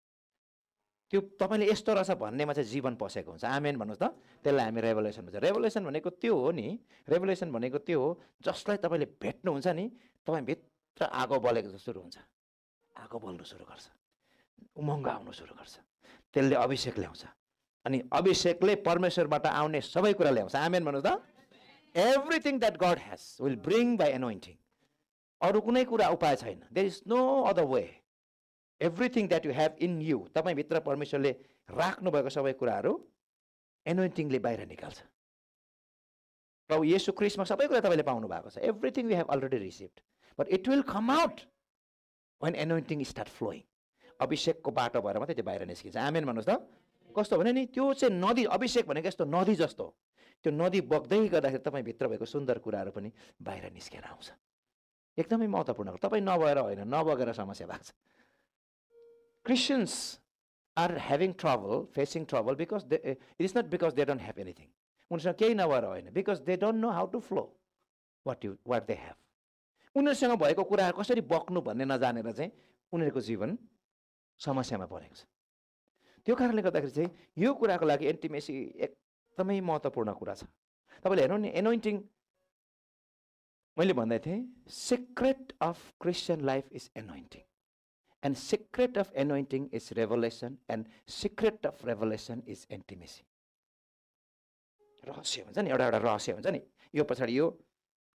त्यो तपाईँले यस्तो रहेछ भन्नेमा चाहिँ जीवन पसेको हुन्छ, आमेन भन्नुहोस् त। त्यसलाई हामी रेभलेसन भन्छ। रेभलेसन भनेको त्यो हो नि, रेभलेसन भनेको त्यो हो जसलाई तपाईँले भेट्नुहुन्छ नि, तपाईँ भित्र आगो बलेको जस्तो सुरु हुन्छ, आगो बल्नु सुरु गर्छ, उमङ्ग आउनु सुरु गर्छ। त्यसले अभिषेक ल्याउँछ, अनि अभिषेकले परमेश्वरबाट आउने सबै कुरा ल्याउँछ, आमेन भन्नुहोस् त। Everything that God has will bring by anointing. अरू कुनै कुरा उपाय छैन, there is no other way. Everything that you have in you, तपाईँभित्र परमेश्वरले राख्नुभएको सबै कुराहरू एनोइन्टिङले बाहिर निकाल्छ। प्रभु येशू ख्रीष्टमा सबै कुरा तपाईँले पाउनु भएको छ। Everything you have already received, but it will come out when anointing start flowing. अभिषेकको बाटो भएर मात्रै त्यो बाहिर निस्किन्छ, आमेन भन्नुहोस् त। कस्तो भने नि, त्यो चाहिँ नदी, अभिषेक भनेको यस्तो नदी जस्तो, त्यो नदी बग्दै गर्दाखेरि तपाईँभित्र भएको सुन्दर कुराहरू पनि बाहिर निस्केर आउँछ। एकदमै महत्त्वपूर्ण। तपाईँ नभएर होइन, नबगेर समस्या भएको छ। Christians are having trouble, facing trouble because it is not because they don't have anything. उनीसँग केही नभएर होइन, because they don't know how to flow what they have. उनीहरूसँग भएको कुरा कसरी बक्नु भन्ने नजानेर चाहिँ उनीहरूको जीवन समस्यामा परेको छ। त्यो कारणले गर्दाखेरि चाहिँ यो कुराको लागि इन्टिमेसी एकदमै महत्त्वपूर्ण कुरा छ। तपाईँले हेर्नु नि, एनोइन्टिङ मैले भन्दै थिएँ, secret of Christian life is anointing, and secret of anointing is revelation, and secret of revelation is intimacy. रहस्य हुन्छ नि, एउटा रहस्य हुन्छ नि। यो पछाडि यो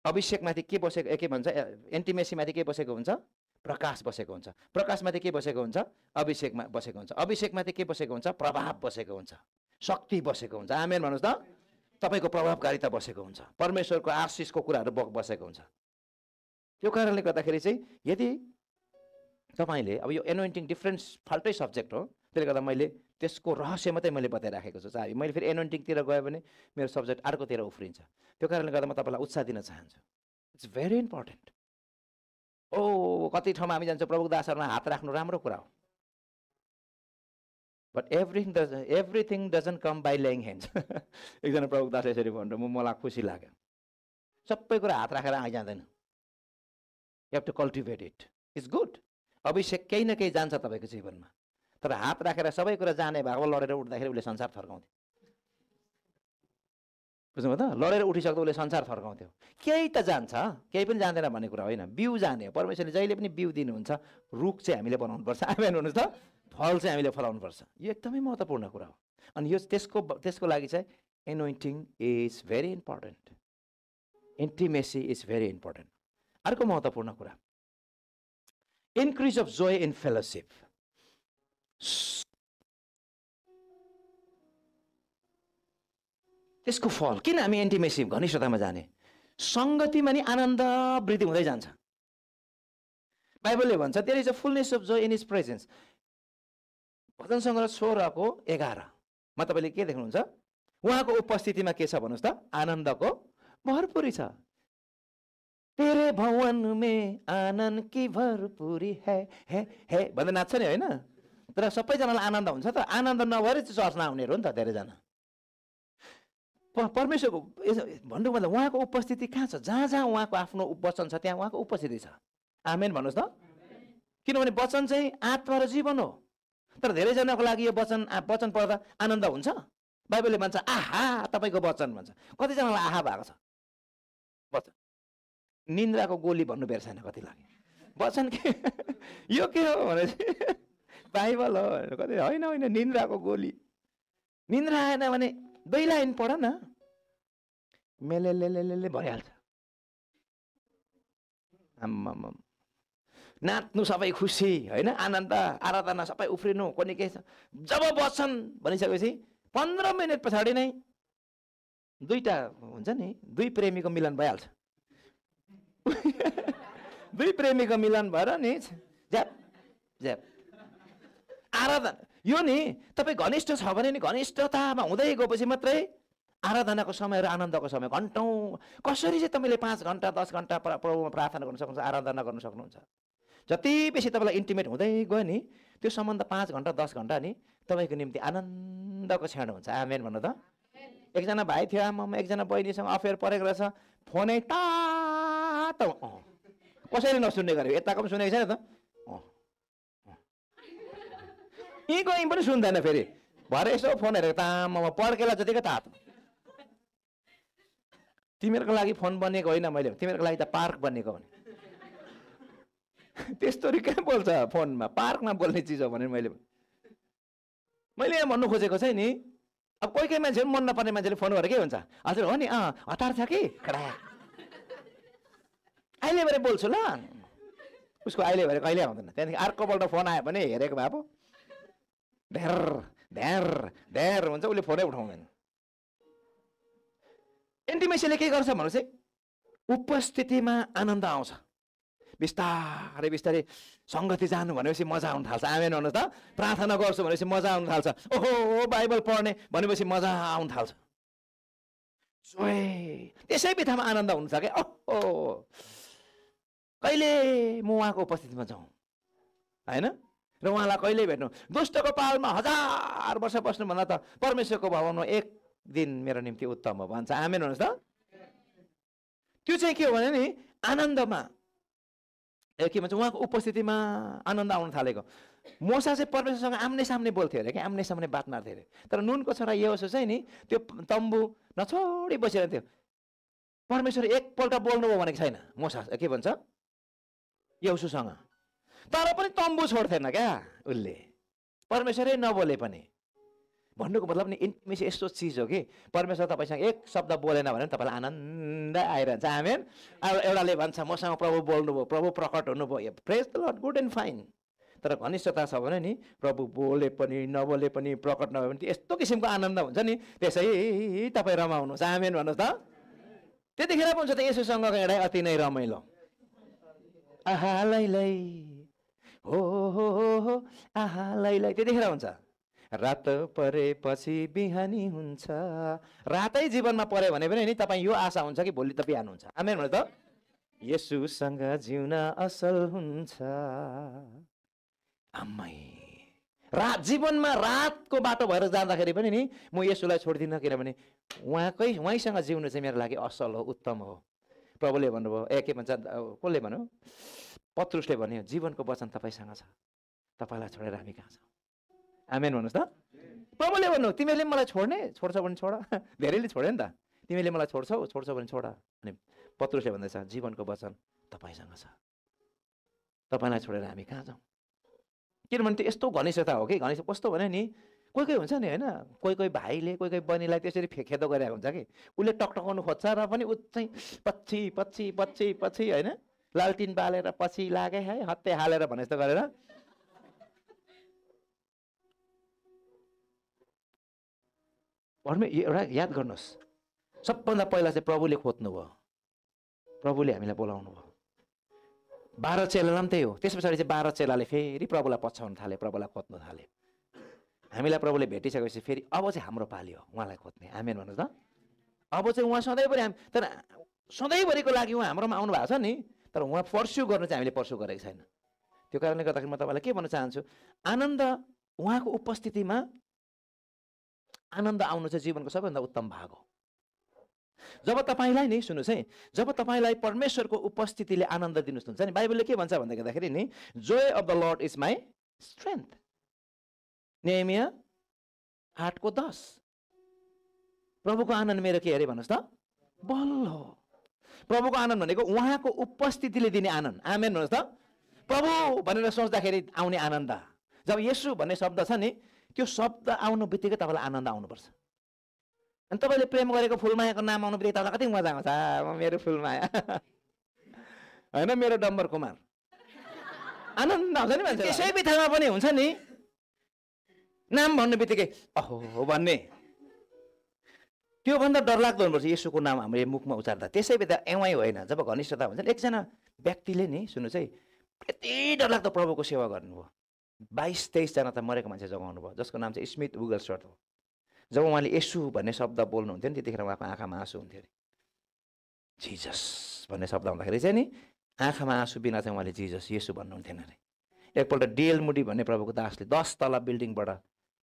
अभिषेकमाथि के बसेको, के भन्छ, इन्टिमेसीमाथि के बसेको हुन्छ, प्रकाश बसेको हुन्छ। प्रकाशमाथि के बसेको हुन्छ, अभिषेकमा बसेको हुन्छ। अभिषेकमाथि के बसेको हुन्छ, प्रभाव बसेको हुन्छ, शक्ति बसेको हुन्छ, आमेन भन्नुहोस् त। तपाईँको प्रभावकारिता बसेको हुन्छ, परमेश्वरको आशिषको कुराहरू बसेको हुन्छ। त्यो कारणले गर्दाखेरि चाहिँ यदि तपाईँले, अब यो एनोइन्टिङ डिफ्रेन्ट फाल्टै सब्जेक्ट हो, त्यसले गर्दा मैले त्यसको रहस्य मात्रै मैले बताइराखेको छु। चाहे मैले फेरि एनोइन्टिङतिर गयो भने मेरो सब्जेक्ट अर्कोतिर उफ्रिन्छ। त्यो कारणले गर्दा म तपाईँलाई उत्साह दिन चाहन्छु। It's very important. कति ठाउँमा हामी जान्छौँ, प्रभुको दासहरूमा हात राख्नु राम्रो कुरा हो, but everything doesn't come by laying hands. एकजना प्रभुको दास यसरी भन्नु, मलाई खुसी लाग्यो। सबै कुरा हात राखेर आइजाँदैन, you have to cultivate it. It's good. अभिषेक केही न केही जान्छ तपाईँको जीवनमा, तर हात राखेर सबै कुरा जाने भएको लडेर उठ्दाखेरि उसले संसार थर्काउँथ्यो। बुझ्नुभयो त? लडेर उठिसक्दा उसले संसार थर्काउँथ्यो। केही त जान्छ, केही पनि जाँदैन भन्ने कुरा होइन, बिउ जाने हो। परमेश्वरले जहिले पनि बिउ दिनुहुन्छ, रुख चाहिँ हामीले बनाउनुपर्छ, आमेन भन्नुहोस् त। फल चाहिँ हामीले फलाउनुपर्छ। यो एकदमै महत्त्वपूर्ण कुरा हो। अनि यो त्यसको लागि चाहिँ anointing is very important, intimacy is very important. अर्को महत्त्वपूर्ण कुरा, increase of joy in fellowship. त्यसको फल किन हामी इन्टिमेसी घनिष्ठतामा जाने, सङ्गतिमा नि आनन्द वृद्धि हुँदै जान्छ। बाइबलले भन्छ there is a fullness of joy in his presence. भजन सङ्ग्रह 16 को 11 मा तपाईँले के देख्नुहुन्छ, उहाँको उपस्थितिमा के छ भन्नुहोस् त, आनन्दको भरपुरी छ। तेरे भवन में आनन्द की भरपुरी है भन्दै नाच्छ नि, होइन? तर सबैजनालाई आनन्द हुन्छ त? आनन्द नभएर चाहिँ चर्चमा आउनेहरू हो नि त धेरैजना। परमेश्वरको भन्नु भन्दा उहाँको उपस्थिति कहाँ छ? जहाँ जहाँ उहाँको आफ्नो वचन छ त्यहाँ उहाँको उपस्थिति छ, आमेन भन्नुहोस् त। किनभने वचन चाहिँ आत्मा र जीवन हो। तर धेरैजनाको लागि यो वचन पढ्दा आनन्द हुन्छ। बाइबलले भन्छ आहा तपाईँको वचन भन्छ। कतिजनालाई आहा भएको छ वचन? निन्द्राको गोली भन्नु बेर छैन कति लाग्यो वचन के यो के हो भने बाइबल हो कति होइन होइन निन्द्राको गोली। निन्द्रा आएन भने 2 लाइन पढ न, मेले भइहाल्छ। आम्माम नाच्नु सबै खुसी, होइन? आनन्द आराधना सबै उफ्रिनु कुनै के छ। जब वचन भनिसकेपछि 15 मिनट पछाडि नै दुईटा हुन्छ नि, 2 प्रेमीको मिलन भइहाल्छ। 2 प्रेमीको मिलन भएर नि झ्याप झ्याप आराधना यो नि तपाईँ घनिष्ठ छ भने नि घनिष्ठतामा हुँदै गएपछि मात्रै आराधनाको समय र आनन्दको समय घन्टौँ कसरी चाहिँ तपाईँले 5 घन्टा 10 घन्टा प्रभुमा प्रार्थना गर्न सक्नुहुन्छ, आराधना गर्न सक्नुहुन्छ। जति बेसी तपाईँलाई इन्टिमेट हुँदै गयो नि त्यो सम्बन्ध 5 घन्टा 10 घन्टा नि तपाईँको निम्ति आनन्दको क्षण हुन्छ। आमेन भन्नु त। एकजना भाइ थियो, आमामा एकजना बहिनीसँग अफेयर परेको रहेछ, फोनै तात कसरी नसुन्ने गऱ्यो, यताको पनि सुनेको छैन त, यहीँ गई पनि सुन्दैन। फेरि भरे यसो फोन हेरेको त आमामा पड्केला जतिकै तात। तिमीहरूको लागि फोन बनिएको होइन मैले, तिमीहरूको लागि त पार्क बनिएको भने। त्यस्तोरी कहाँ बोल्छ फोनमा, पार्कमा बोल्ने चिज हो भने मैले यहाँ भन्नु खोजेको चाहिँ नि, अब कोही कोही मान्छेहरू मन नपर्ने मान्छेले फोन गरेर के हुन्छ, हजुर हो नि हतार छ कि कडा अहिले भरे बोल्छु ल, उसको अहिले भरे कहिले आउँदैन। त्यहाँदेखि अर्कोपल्ट फोन आयो भने हेरेको भए पो ढेर ढेर ढेर हुन्छ, उसले फोनै उठाउँदैन। इन्टिमेसीले के गर्छ भन्नु चाहिँ उपस्थितिमा आनन्द आउँछ। बिस्तारै बिस्तारै सङ्गति जानु भनेपछि मजा आउनु थाल्छ। आमेन भन्नु त। प्रार्थना गर्छु भनेपछि मजा आउनु थाल्छ। ओहो बाइबल पढ्ने भनेपछि मजा आउनु थाल्छ। त्यसै बित्थामा आनन्द हुन्छ क्या। ओहो कहिले म उहाँको उपस्थितिमा जाउँ होइन, र उहाँलाई कहिले भेट्नु। दुष्टको पालमा 1000 वर्ष बस्नुभन्दा त परमेश्वरको भवनमा एक दिन मेरो निम्ति उत्तम हो भन्छ। आमेन भन्नुहोस् त। त्यो चाहिँ के हो भने नि आनन्दमा के भन्छ, उहाँको उपस्थितिमा आनन्द आउन थालेको। मोसा चाहिँ परमेश्वरसँग आम्ने सामने बोल्थ्यो अरे, क्या आम्ने सामने बात मार्थ्यो अरे। तर नुनको छोरा यहोशू चाहिँ नि त्यो तम्बु नछोडी बसिरहेको थियो। परमेश्वर एकपल्ट बोल्नुभयो भनेको छैन मोसा के भन्छ यहोशूसँग, तर पनि तम्बु छोड्थेन क्या उसले, परमेश्वरै नबोले पनि। भन्नुको मतलब नि इन्टिमेसी यस्तो चिज हो कि परमेश्वर तपाईँसँग एक शब्द बोलेन भने तपाईँलाई आनन्द आइरहन्छ। आमेन। अब एउटाले भन्छ मसँग प्रभु बोल्नुभयो, प्रभु प्रकट हुनुभयो, praise the Lord, good and fine. तर घनिष्ठता छ भने नि प्रभु बोले पनि नबोले पनि प्रकट नभए पनि यस्तो किसिमको आनन्द हुन्छ नि, त्यसै तपाईँ रमाउनुहोस्। आमेन भन्नुहोस् त। त्यतिखेर पनि हुन्छ त यसोसँगको हिँडाइ अति नै रमाइलो। आहा लै हो आहा लै त्यतिखेर हुन्छ। रात परेपछि बिहानी हुन्छ। रातै जीवनमा पर्यो भने पनि नि तपाईँ यो आशा हुन्छ कि भोलि त बिहान हुन्छ। आमेन भन्नु त। येशूसँग जिउन असल हुन्छ। आमै जीवनमा रातको बाटो भएर जाँदाखेरि पनि नि म येशूलाई छोड्दिनँ, किनभने उहाँसँग जिउनु चाहिँ मेरो लागि असल हो, उत्तम हो। प्रभुले भन्नुभयो, के भन्छ कसले भन्यो, पत्रुसले भन्यो, जीवनको वचन तपाईँसँग छ, तपाईँलाई छोडेर हामी कहाँ छौँ। आमेन भन्नुहोस् त। प्रभुले भन्नु तिमीले मलाई छोड्छौ भने छोड। धेरैले छोड्यो नि त, तिमीले मलाई छोड्छौ भने छोड। अनि पत्रुसले भन्दैछ जीवनको वचन तपाईँसँग छ, तपाईँलाई छोडेर हामी कहाँ जाउँ। किनभने त्यो यस्तो घनिष्ठता हो कि, घनिष्ठ कस्तो भने नि कोही कोही हुन्छ नि होइन, कोही भाइले कोही बहिनीलाई त्यसरी खेदो गरिरहेको हुन्छ कि, उसले टकटकाउनु खोज्छ र पनि ऊ चाहिँ पछि होइन, लालटिन बालेर पछि लागे है हत्ते हालेर भने जस्तो गरेर एउटा याद गर्नुहोस्। सबभन्दा पहिला चाहिँ प्रभुले खोज्नुभयो, प्रभुले हामीलाई बोलाउनु भयो। 12 चेलालाई पनि त्यही हो। त्यस पछाडि चाहिँ 12 चेलाले फेरि प्रभुलाई पछ्याउन थाले, प्रभुलाई खोज्न थाले। हामीलाई प्रभुले भेटिसकेपछि फेरि अब चाहिँ हाम्रो पाली हो उहाँलाई खोज्ने। आमेन भन्नुहोस् त। अब चाहिँ उहाँ सधैँभरि तर सधैँभरिको लागि उहाँ हाम्रोमा आउनु भएको छ नि, तर उहाँ पर्स्यु गर्नु चाहिँ हामीले पर्स्यु गरेको छैन। त्यो कारणले गर्दाखेरि म तपाईँलाई के भन्न चाहन्छु, आनन्द उहाँको उपस्थितिमा आनन्द आउनु चाहिँ जीवनको सबैभन्दा उत्तम भाग हो। जब तपाईँलाई नि सुन्नुहोस् है, जब तपाईँलाई परमेश्वरको उपस्थितिले आनन्द दिनुहुन्छ नि, बाइबलले के भन्छ भन्दाखेरि नि joy of the Lord is my strength. Nehemiah 8:10 प्रभुको आनन्द मेरो के अरे भन्नुहोस् त, बल हो। प्रभुको आनन्द भनेको उहाँको उपस्थितिले दिने आनन्द। आमेन भन्नुहोस् त। प्रभु भनेर सोच्दाखेरि आउने आनन्द। जब येशू भन्ने शब्द छ नि, त्यो शब्द आउनु बित्तिकै तपाईँलाई आनन्द आउनुपर्छ। अनि तपाईँले प्रेम गरेको फुलमायाको नाम आउनु बित्तिकै तपाईँलाई कति मजा आउँछ, मेरो फुलमाया होइन, मेरो डम्बर कुमार, आनन्द आउँछ नि मान्छे। त्यसै बित्थामा पनि हुन्छ नि, नाम भन्नु बित्तिकै अहो भन्ने, त्योभन्दा डरलाग्दो हुनुपर्छ येशूको नाम हाम्रो मुखमा उचार्दा। त्यसै बित्था एवाइ होइन। जब घनिष्ठता हुन्छ नि, एकजना व्यक्तिले नि सुन्नुहोस् है, यति डरलाग्दो प्रभुको सेवा गर्नुभयो, 22-23 जना त मरेको मान्छे जगाउनु भयो, जसको नाम चाहिँ स्मिथ वुगलस्वर्थ हो। जब उहाँले यसु भन्ने शब्द बोल्नुहुन्थ्यो नि, त्यतिखेर उहाँको आँखामा आँसु हुन्थ्यो अरे। जिजस भन्ने शब्द हुँदाखेरि चाहिँ नि आँखामा आँसु बिना चाहिँ उहाँले जिजस येसु भन्नुहुन्थेन अरे। एकपल्ट डिएल मुडी भन्ने प्रभुको दासले 10 तला बिल्डिङबाट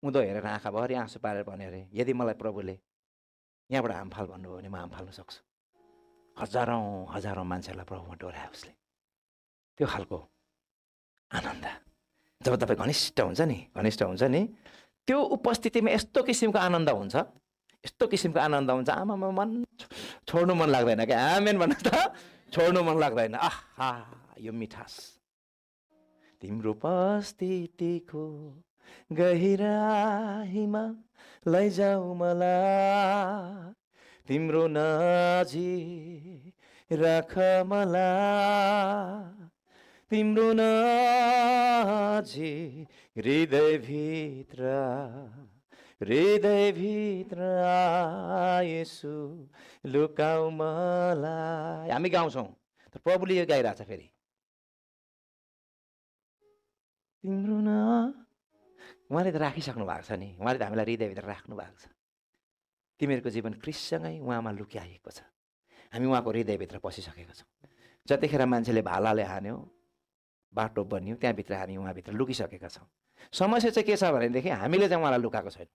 उँधो हेरेर आँखाभरि आँसु पारेर भने अरे, यदि मलाई प्रभुले यहाँबाट हामफाल भन्नुभयो भने म हाम फाल्न सक्छु। हजारौँ हजारौँ मान्छेहरूलाई प्रभुमा डोरायो उसले। त्यो खालको आनन्द जब तपाईँ घनिष्ठ हुन्छ नि, त्यो उपस्थितिमा यस्तो किसिमको आनन्द हुन्छ, यस्तो किसिमको आनन्द हुन्छ, आमामा मन छोड्नु मन लाग्दैन क्या। आमेन भन्नुहोस् त, छोड्नु मन लाग्दैन। आहा यो मिठास, तिम्रो उपस्थितिको गहिराईमा लैजाऊ मलाई, तिम्रो नजिक राख मलाई, तिम्रो नजिक हृदयभित्र येशू लुकाऊ मलाई। हामी गाउँछौँ तर प्रभुले यो गाइरहेछ फेरि, तिम्रो न उहाँले त राखिसक्नु भएको छ नि, उहाँले त हामीलाई हृदयभित्र राख्नु भएको छ। तिमीहरूको जीवन ख्रीष्टसँगै उहाँमा लुक्याएको छ, हामी उहाँको हृदयभित्र पसिसकेका छौँ। जतिखेर मान्छेले भालाले हान्यो, बाटो बन्यो, त्यहाँभित्र हामी उहाँभित्र लुकिसकेका छौँ। समस्या चाहिँ के छ भनेदेखि हामीले चाहिँ उहाँलाई लुकाएको छैन।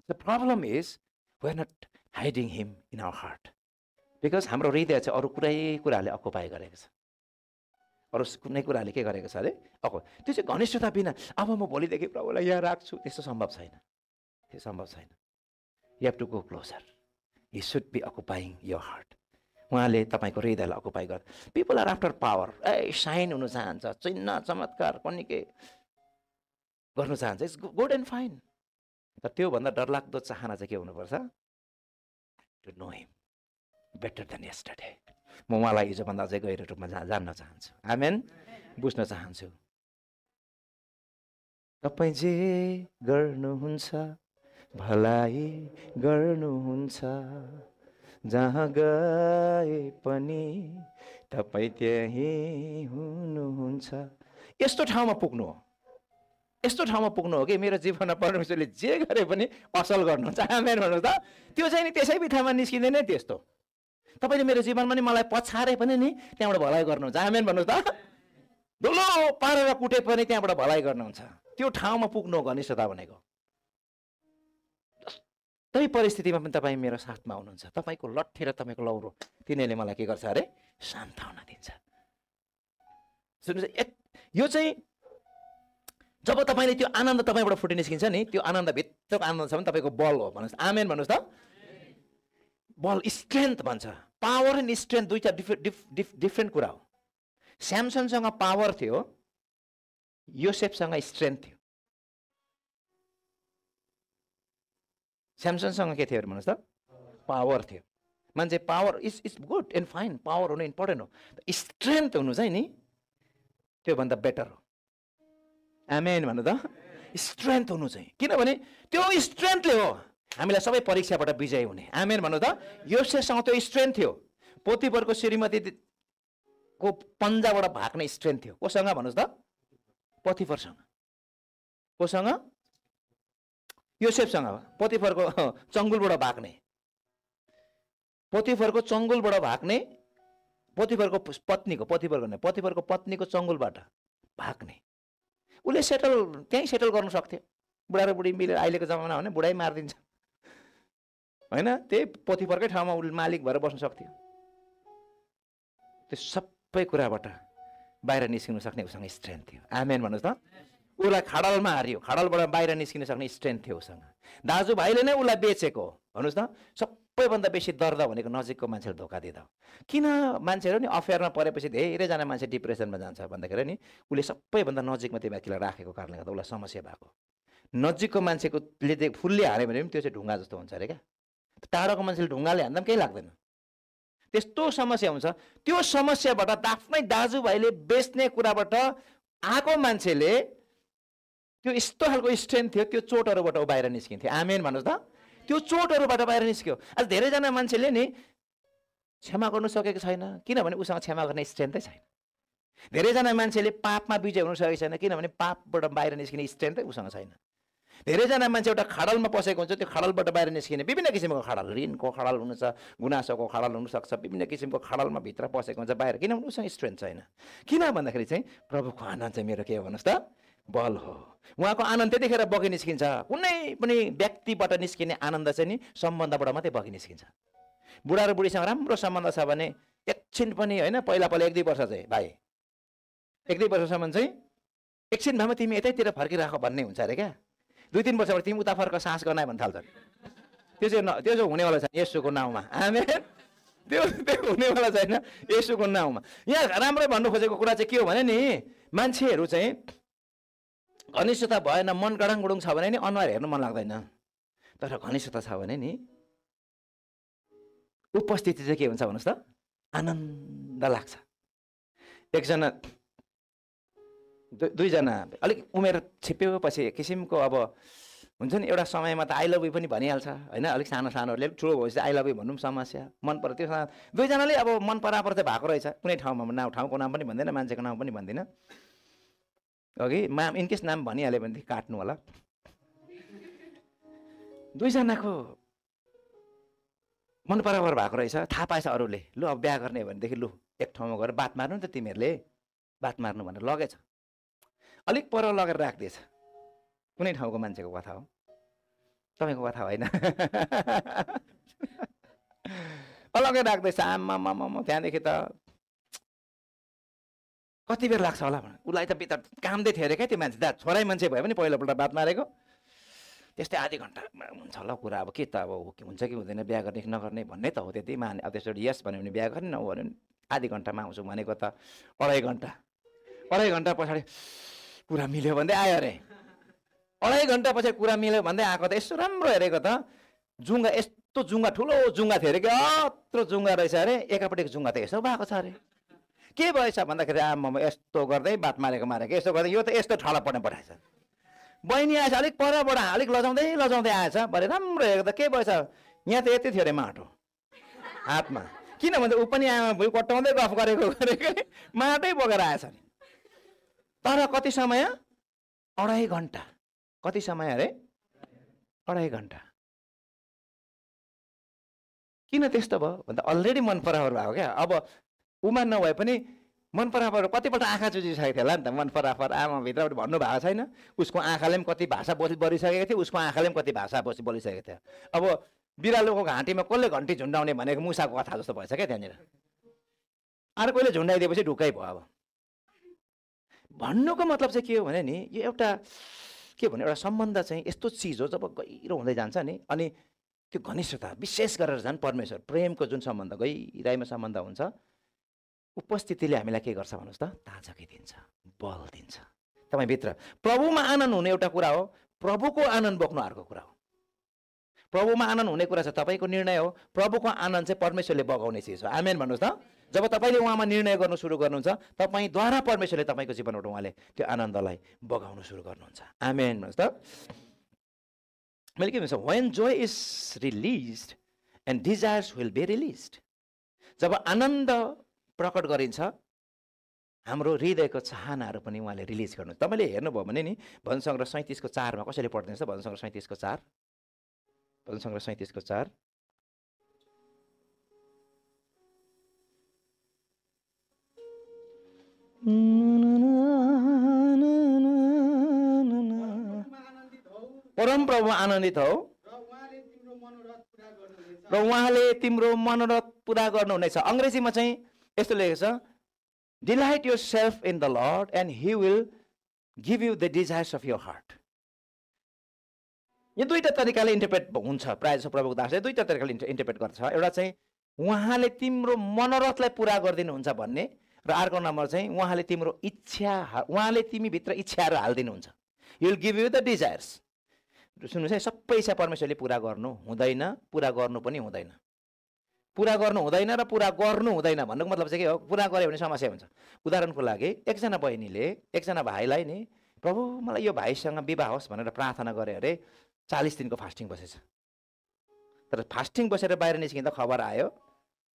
The problem is we are not hiding him in our heart, because हाम्रो हृदय चाहिँ अरू कुराले अकुपाई गरेको छ। अरू कुनै कुराले के गरेको छ अरे त्यो चाहिँ घनिष्ठता बिना अब म भोलिदेखि प्रभुलाई यहाँ राख्छु, त्यस्तो सम्भव छैन। त्यो सम्भव छैन। You have to go closer. He should be occupying your heart. उहाँले तपाईँको हृदयलाई अकुपाई गर्छ। People are after power, sign हुनु चाहन्छ, चिन्ह चमत्कार पनि के गर्नु चाहन्छ। इट्स गुड एन्ड फाइन, तर त्योभन्दा डरलाग्दो चाहना चाहिँ के हुनुपर्छ? To know him better than yesterday. म उहाँलाई हिजोभन्दा अझै गहिरो रूपमा जान्न चाहन्छु। आमेन। बुझ्न चाहन्छु। तपाईँ जे गर्नुहुन्छ भलाइ गर्नुहुन्छ, जहाँ गए पनि तपाईँ त्यहीँ हुनुहुन्छ। यस्तो ठाउँमा पुग्नु हो, यस्तो ठाउँमा पुग्नु हो कि मेरो जीवनमा परमेश्वरले जे गरे पनि असल गर्नुहुन्छ। आमेन भन्नुहोस् त। त्यो चाहिँ नि त्यसै बित्थामा निस्किँदैन त्यस्तो। तपाईँले मेरो जीवनमा नि मलाई पछारे पनि नि त्यहाँबाट भलाइ गर्नुहुन्छ। आमेन भन्नुहोस् त। धुलो पारेर कुटे पनि त्यहाँबाट भलाइ गर्नुहुन्छ। त्यो ठाउँमा पुग्नु हो घनिष्ठता भनेको। त्यही परिस्थितिमा पनि तपाईँ मेरो साथमा हुनुहुन्छ। तपाईँको लट्ठी र तपाईँको लौरो तिनीहरूले मलाई के गर्छ अरे? सान्त्वना दिन्छ। सुन्नुहोस्, यो चाहिँ जब तपाईँले त्यो आनन्द तपाईँबाट फुटि निस्किन्छ नि, त्यो आनन्द भित्रको आनन्द छ भने तपाईँको बल हो भन्नुहोस्। आमेन भन्नुहोस् त। बल, स्ट्रेन्थ भन्छ। पावर एन्ड स्ट्रेन्थ दुईटा डिफ्रेन्ट कुरा हो। स्यामसनसँग पावर थियो, योसेफसँग स्ट्रेन्थ थियो। स्यामसनसँग के थियो भन्नुहोस् त? पावर थियो। मान्छे power is good and fine, power हुनु इम्पोर्टेन्ट हो। स्ट्रेन्थ हुनु चाहिँ नि त्योभन्दा बेटर हो। आमेन भन्नु त। स्ट्रेन्थ हुनु चाहिँ, किनभने त्यो स्ट्रेन्थले हो हामीलाई सबै परीक्षाबाट विजय हुने। आमेन भन्नु त। योसेफसँग त्यो स्ट्रेन्थ थियो। पोतिफरको श्रीमतीको पन्जाबाट भाग्ने स्ट्रेन्थ थियो। कोसँग भन्नुहोस् त? पोतिफरसँग। कोसँग? योसेफसँग। पोतिफरको चङ्गुलबाट भाग्ने, पोतिफरको चङ्गुलबाट भाग्ने, पोतिफरको पत्नीको चङ्गुलबाट भाग्ने। उसले त्यहीँ सेटल गर्नु सक्थ्यो। बुढा र बुढी मिलेर, अहिलेको जमाना भने बुढाइ मारिदिन्छ होइन, त्यही पोतिफरकै ठाउँमा उसले मालिक भएर बस्न सक्थ्यो। त्यो सबै कुराबाट बाहिर निस्किन सक्ने उसँग स्ट्रेन्थ थियो। आमेन भन्नुहोस् त। उसलाई खाडलमा हारियो, खाडलबाट बाहिर निस्किन सक्ने स्ट्रेन्थ थियो उसँग। दाजुभाइले नै उसलाई बेचेको भन्नुहोस् त। सबैभन्दा बेसी दर्द भनेको नजिकको मान्छेले धोका दिँदा हो। किन मान्छेहरू नि अफेयरमा परेपछि धेरैजना मान्छे डिप्रेसनमा जान्छ भन्दाखेरि नि उसले सबैभन्दा नजिकमा त्यो व्यक्तिलाई राखेको कारणले गर्दा उसलाई समस्या भएको। नजिकको मान्छेकोले फुलले हाल्यो भने पनि त्यो चाहिँ ढुङ्गा जस्तो हुन्छ अरे क्या। टाढोको मान्छेले ढुङ्गाले हान्दा पनि केही लाग्दैन, त्यस्तो समस्या हुन्छ। त्यो समस्याबाट आफ्नै दाजुभाइले बेच्ने कुराबाट आएको मान्छेले त्यो यस्तो खालको स्ट्रेन्थ थियो, त्यो चोटहरूबाट ऊ बाहिर निस्किन्थ्यो। आमेन भन्नुहोस् त। त्यो चोटहरूबाट बाहिर निस्क्यो। आज धेरैजना मान्छेले नि क्षमा गर्नु सकेको छैन, किनभने उसँग क्षमा गर्ने स्ट्रेन्थै छैन। धेरैजना मान्छेले पापमा विजय हुन सकेको छैन, किनभने पापबाट बाहिर निस्किने स्ट्रेन्थै उसँग छैन। धेरैजना मान्छे एउटा खडलमा पसेको हुन्छ, त्यो खडलबाट बाहिर निस्किने विभिन्न किसिमको खडल, ऋणको खडल हुनुहुन्छ, गुनासोको खडल हुनसक्छ, विभिन्न किसिमको खडलमा भित्र पसेको हुन्छ बाहिर, किनभने उसँग स्ट्रेन्थ छैन। किन भन्दाखेरि चाहिँ प्रभुको आनन्द चाहिँ मेरो के हो भन्नुहोस् त, बल हो। उहाँको आनन्द त्यतिखेर बगी निस्किन्छ। कुनै पनि व्यक्तिबाट निस्किने आनन्द चाहिँ नि सम्बन्धबाट मात्रै बगी निस्किन्छ। बुढा र बुढीसँग राम्रो सम्बन्ध छ भने एकछिन पनि होइन, पहिला 1-2 वर्ष चाहिँ भाइ 1-2 वर्षसम्म चाहिँ एकछिन भए तिमी यतैतिर फर्किराख भन्ने हुन्छ अरे क्या। 2-3 वर्षबाट तिमी उता फर्क सास गर्न भन्न थाल्छन्। त्यो चाहिँ हुनेवाला छैन येशूको नाउँमा। आमेन। त्यो हुनेवाला छैन येशूको नाउँमा। यहाँ राम्रै भन्नु खोजेको कुरा चाहिँ के हो भने नि, मान्छेहरू चाहिँ घनिष्ठता भएन, मन गडाङगुडुङ छ भने नि अनुहार हेर्नु मन लाग्दैन। तर घनिष्ठता छ भने नि उपस्थिति चाहिँ के हुन्छ भन्नुहोस् त, आनन्द लाग्छ। एकजना दुईजना अलिक उमेर छिप्पिएपछि किसिमको अब हुन्छ नि, एउटा समयमा त आई लभ यू पनि भनिहाल्छ होइन, अलिक सानोहरूले ठुलो भएपछि आई लभ यू भन्नु पनि समस्या, मन पर्यो। त्यो दुईजनाले अब मन परापर चाहिँ भएको रहेछ। कुनै ठाउँमा ठाउँको नाम पनि भन्दैन, मान्छेको नाम पनि भन्दिनँ अघि, इनकेस नाम भनिहाल्यो भनेदेखि काट्नु होला। दुईजनाको मन परापर भएको रहेछ, थाहा पाएछ अरूले, लु अब बिहा गर्ने भनेदेखि लु एक ठाउँमा गएर बात मार्नु नि त, तिमीहरूले बात मार्नु भनेर लगेछ। अलिक पर लगेर राखिदिएछ। कुनै ठाउँको मान्छेको कथा हो, तपाईँको कथा होइन। लगेर राख्दैछ, आम्मा त्यहाँदेखि त कति बेर लाग्छ होला भने, उसलाई त भित्र कामदै थियो अरे क्या त्यो मान्छे, छोरै मान्छे भयो भने पहिलोपल्ट बात मारेको, त्यस्तै आधी घन्टा हुन्छ होला कुरा। अब के त अब हुन्छ कि हुँदैन, बिहा गर्ने कि नगर्ने भन्ने त हो त्यति माने। अब त्यसबाट यस भन्यो भने बिहा गर्ने, नभन्यो भने आधी घन्टामा आउँछु भनेको त 2.5 घन्टा पछाडि कुरा मिल्यो भन्दै आयो अरे। 2.5 घन्टा पछाडि कुरा मिल्यो भन्दै आएको त यस्तो राम्रो हेरेको त, जुङ्गा यस्तो जुङ्गा ठुलो जुङ्गा थियो अरे कि, यत्रो जुङ्गा रहेछ अरे, एकापट्टिको जुङ्गा त यसो भएको छ अरे। के भएछ भन्दाखेरि आम्मा यस्तो गर्दै बात मारेको यस्तो गर्दै यो त यस्तो ठला पर्ने पठाएछ। बहिनी आएछ, अलिक परबाट अलिक लजाउँदै आएछ भरे, राम्रो हेरेको त के भएछ, यहाँ त यति थियो अरे माटो हातमा, किनभने ऊ पनि आमा भुइँ कट्टाउँदै गफ गरेको माटै बोकेर आएछ नि। तर कति समय, 2.5 घन्टा। कति समय अरे, 2.5 घन्टा। किन त्यस्तो भयो भन्दा अलरेडी मन परापर भएको क्या। अब उमा नभए पनि मन परापर कतिपल्ट आँखा चुचिसकेको थियो होला नि त, मन परापर आमाभित्रबाट भन्नु भएको छैन। उसको आँखाले पनि कति भाषा बोलिसकेको थियो, उसको आँखाले पनि कति भाषा बोलिसकेको थियो। अब बिरालोको घाँटीमा कसले घन्टी झुन्डाउने भनेको मुसाको कथा जस्तो भएछ क्या त्यहाँनिर। अर्कोले झुन्डाइदिएपछि ढुक्कै भयो। अब भन्नुको मतलब चाहिँ के हो भने नि, यो एउटा के भन्नु, एउटा सम्बन्ध चाहिँ यस्तो चिज हो जब गहिरो हुँदै जान्छ नि, अनि त्यो घनिष्ठता विशेष गरेर झन् परमेश्वर प्रेमको जुन सम्बन्ध गहिराइमा सम्बन्ध हुन्छ, उपस्थितिले हामीलाई के गर्छ भन्नुहोस् त, ताजगी दिन्छ, बल दिन्छ। तपाईँभित्र प्रभुमा आनन्द हुने एउटा कुरा हो, प्रभुको आनन्द बोक्नु अर्को कुरा हो। प्रभुमा आनन्द हुने कुरा चाहिँ तपाईँको निर्णय हो, प्रभुको आनन्द चाहिँ परमेश्वरले बगाउने चिज हो। आमेन भन्नुहोस् त। जब तपाईँले उहाँमा निर्णय गर्नु सुरु गर्नुहुन्छ, तपाईँद्वारा परमेश्वरले तपाईँको जीवनबाट उहाँले त्यो आनन्दलाई बगाउनु सुरु गर्नुहुन्छ। आमेन भन्नुहोस् त। मैले के भन्छ, when joy is released and desires will be released। जब आनन्द प्रकट गरिन्छ, हाम्रो हृदयको चाहनाहरू पनि उहाँले रिलिज गर्नु। तपाईँले हेर्नुभयो भने नि भजन सङ्ग्रह 37को 4मा कसैले पढ्दैछ, भजन सङ्ग्रह 37को 4, भजन सङ्ग्रह 37को 4। परम प्रभु आनन्दित हौ र उहाँले तिम्रो मनोरथ पुरा गर्नुहुनेछ। अङ्ग्रेजीमा चाहिँ यस्तो लेखेको छ, delight your self in the lord and Hee will give you the desires of your heart. यो दुईवटा तरिकाले इन्टरप्रेट हुन्छ, प्रायः जसो प्रभुको दासले दुईवटा तरिकाले इन्टरप्रेट गर्छ। एउटा चाहिँ उहाँले तिम्रो मनोरथलाई पुरा गरिदिनुहुन्छ भन्ने, र अर्को नम्बर चाहिँ उहाँले तिम्रो इच्छा, उहाँले तिमीभित्र इच्छाहरू हालिदिनुहुन्छ। He will give you the desires. सुन्नुहोस् है, सबै इच्छा परमेश्वरले पुरा गर्नु हुँदैन, पुरा गर्नु पनि हुँदैन। पुरा गर्नु हुँदैन र पुरा गर्नु हुँदैन भन्नुको मतलब चाहिँ के हो, पुरा गऱ्यो भने समस्या हुन्छ। उदाहरणको लागि एकजना बहिनीले एकजना भाइलाई नि, प्रभु मलाई यो भाइसँग विवाह होस् भनेर प्रार्थना गरे अरे, 40 दिनको फास्टिङ बसेछ। तर फास्टिङ बसेर बाहिर निस्किँदा खबर आयो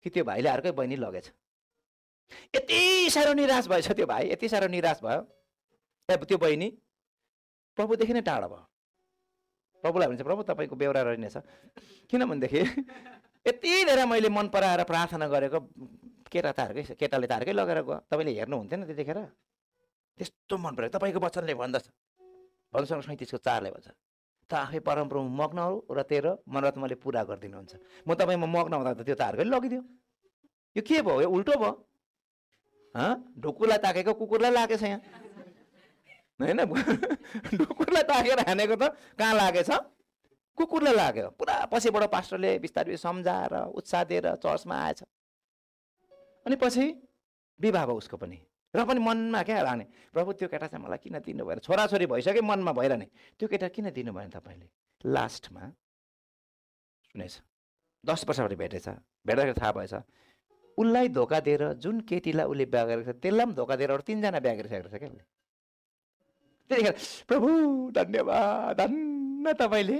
कि त्यो भाइले अर्कै बहिनी लगेछ। यति साह्रो निराश भएछ त्यो भाइ, यति साह्रो निराश भयो त्यो बहिनी प्रभुदेखि नै टाढा भयो। प्रभुलाई भन्छ प्रभु तपाईँको बेहोरा रहेनछ, किनभनेदेखि यति धेरै मैले मन पराएर प्रार्थना गरेको केटाले तारकै लगेर गयो। तपाईँले हेर्नुहुन्थेन त्यतिखेर, त्यस्तो मन पऱ्यो। तपाईँको वचनले भन्दछ, भन्नुसँग 37 को 4ले भन्छ, त आफै परमप्रभु मग्न हो र तेरो मनोरथमाले पुरा गरिदिनुहुन्छ। म तपाईँमा मग्न हुँदा त त्यो तारकै लगिदियो। यो के भयो? यो उल्टो भयो। ढुकुरलाई ताकेको कुकुरलाई लागेछ यहाँ, होइन? ढुकुरलाई ताकेर हानेको त कहाँ लागेछ? कुकुरलाई लाग्यो। पुरा पछिबाट पास्टरले बिस्तारै सम्झाएर उत्साह दिएर चर्चमा आएछ। अनि पछि विवाह भयो उसको पनि, र पनि मनमा क्या लाने, प्रभु त्यो केटा चाहिँ मलाई किन दिनु भएन? छोराछोरी भइसक्यो, मनमा भइरहने, त्यो केटा किन दिनु भएन तपाईँले? लास्टमा सुनेछ, 10 वर्ष अगाडि भेटेछ, भेट्दाखेरि थाहा भएछ उसलाई धोका दिएर जुन केटीलाई उसले बिहा गरेको छ त्यसलाई पनि धोका दिएर अरू 3 जना बिहा गरिसकेको छ क्या उसले। त्यतिखेर प्रभु धन्यवाद, धन्य तपाईँले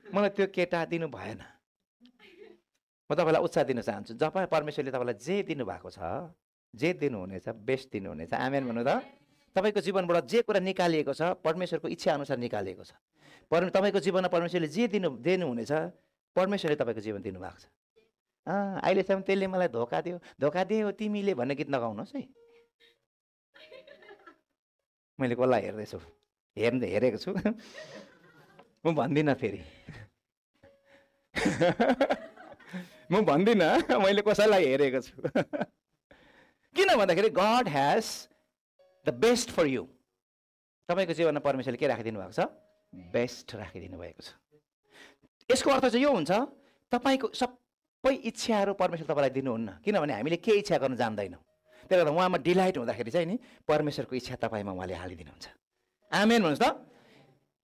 मलाई त्यो केटा दिनु भएन। म तपाईँलाई उत्साह दिन चाहन्छु, जब परमेश्वरले तपाईँलाई जे दिनुभएको छ, जे दिनुहुनेछ, बेस्ट दिनुहुनेछ। आमेन भन्नु त। तपाईँको जीवनबाट जे कुरा निकालिएको छ परमेश्वरको इच्छा अनुसार निकालिएको छ। तपाईँको जीवनमा परमेश्वरले जे दिनुहुनेछ, परमेश्वरले तपाईँको जीवन दिनुभएको छ। अहिलेसम्म त्यसले मलाई धोका दियो तिमीले भन्ने गीत नगाउनुहोस् है। मैले कसलाई हेर्दैछु, हेरेको छु, म भन्दिनँ फेरि। म भन्दिनँ मैले कसैलाई हेरेको छु। किन भन्दाखेरि God has the best for you. तपाईँको जीवनमा परमेश्वरले के राखिदिनु भएको छ? बेस्ट राखिदिनु भएको छ। यसको अर्थ चाहिँ यो हुन्छ, तपाईँको सबै इच्छाहरू परमेश्वर तपाईँलाई दिनुहुन्न, किनभने हामीले के इच्छा गर्न जान्दैनौँ। त्यसले गर्दा उहाँमा डिलाइट हुँदाखेरि चाहिँ नि परमेश्वरको इच्छा तपाईँमा उहाँले हालिदिनुहुन्छ। आमेन भन्नुहोस् त।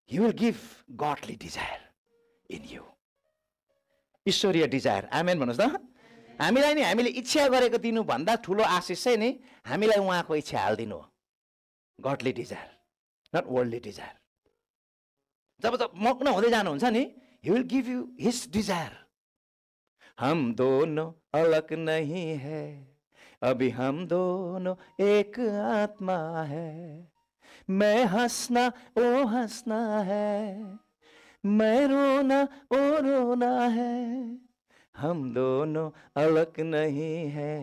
He will give godly desire in you, ईश्वरीय डिजायर। आमेन भन्नुहोस् त। हामीलाई नि हामीले इच्छा गरेको दिनुभन्दा ठुलो आशिष चाहिँ नि हामीलाई उहाँको इच्छा हालिदिनु हो। Godly desire, not worldly desire. जब मग्न हुँदै जानुहुन्छ नि, he will give you his desire. हम दोनों अलग नहीं है, अभी हम दोनों एक आत्मा है। मैं हंसना ओ हंसना है, मैं रोना ओ रोना है। हम दोनों अलग नहीं है,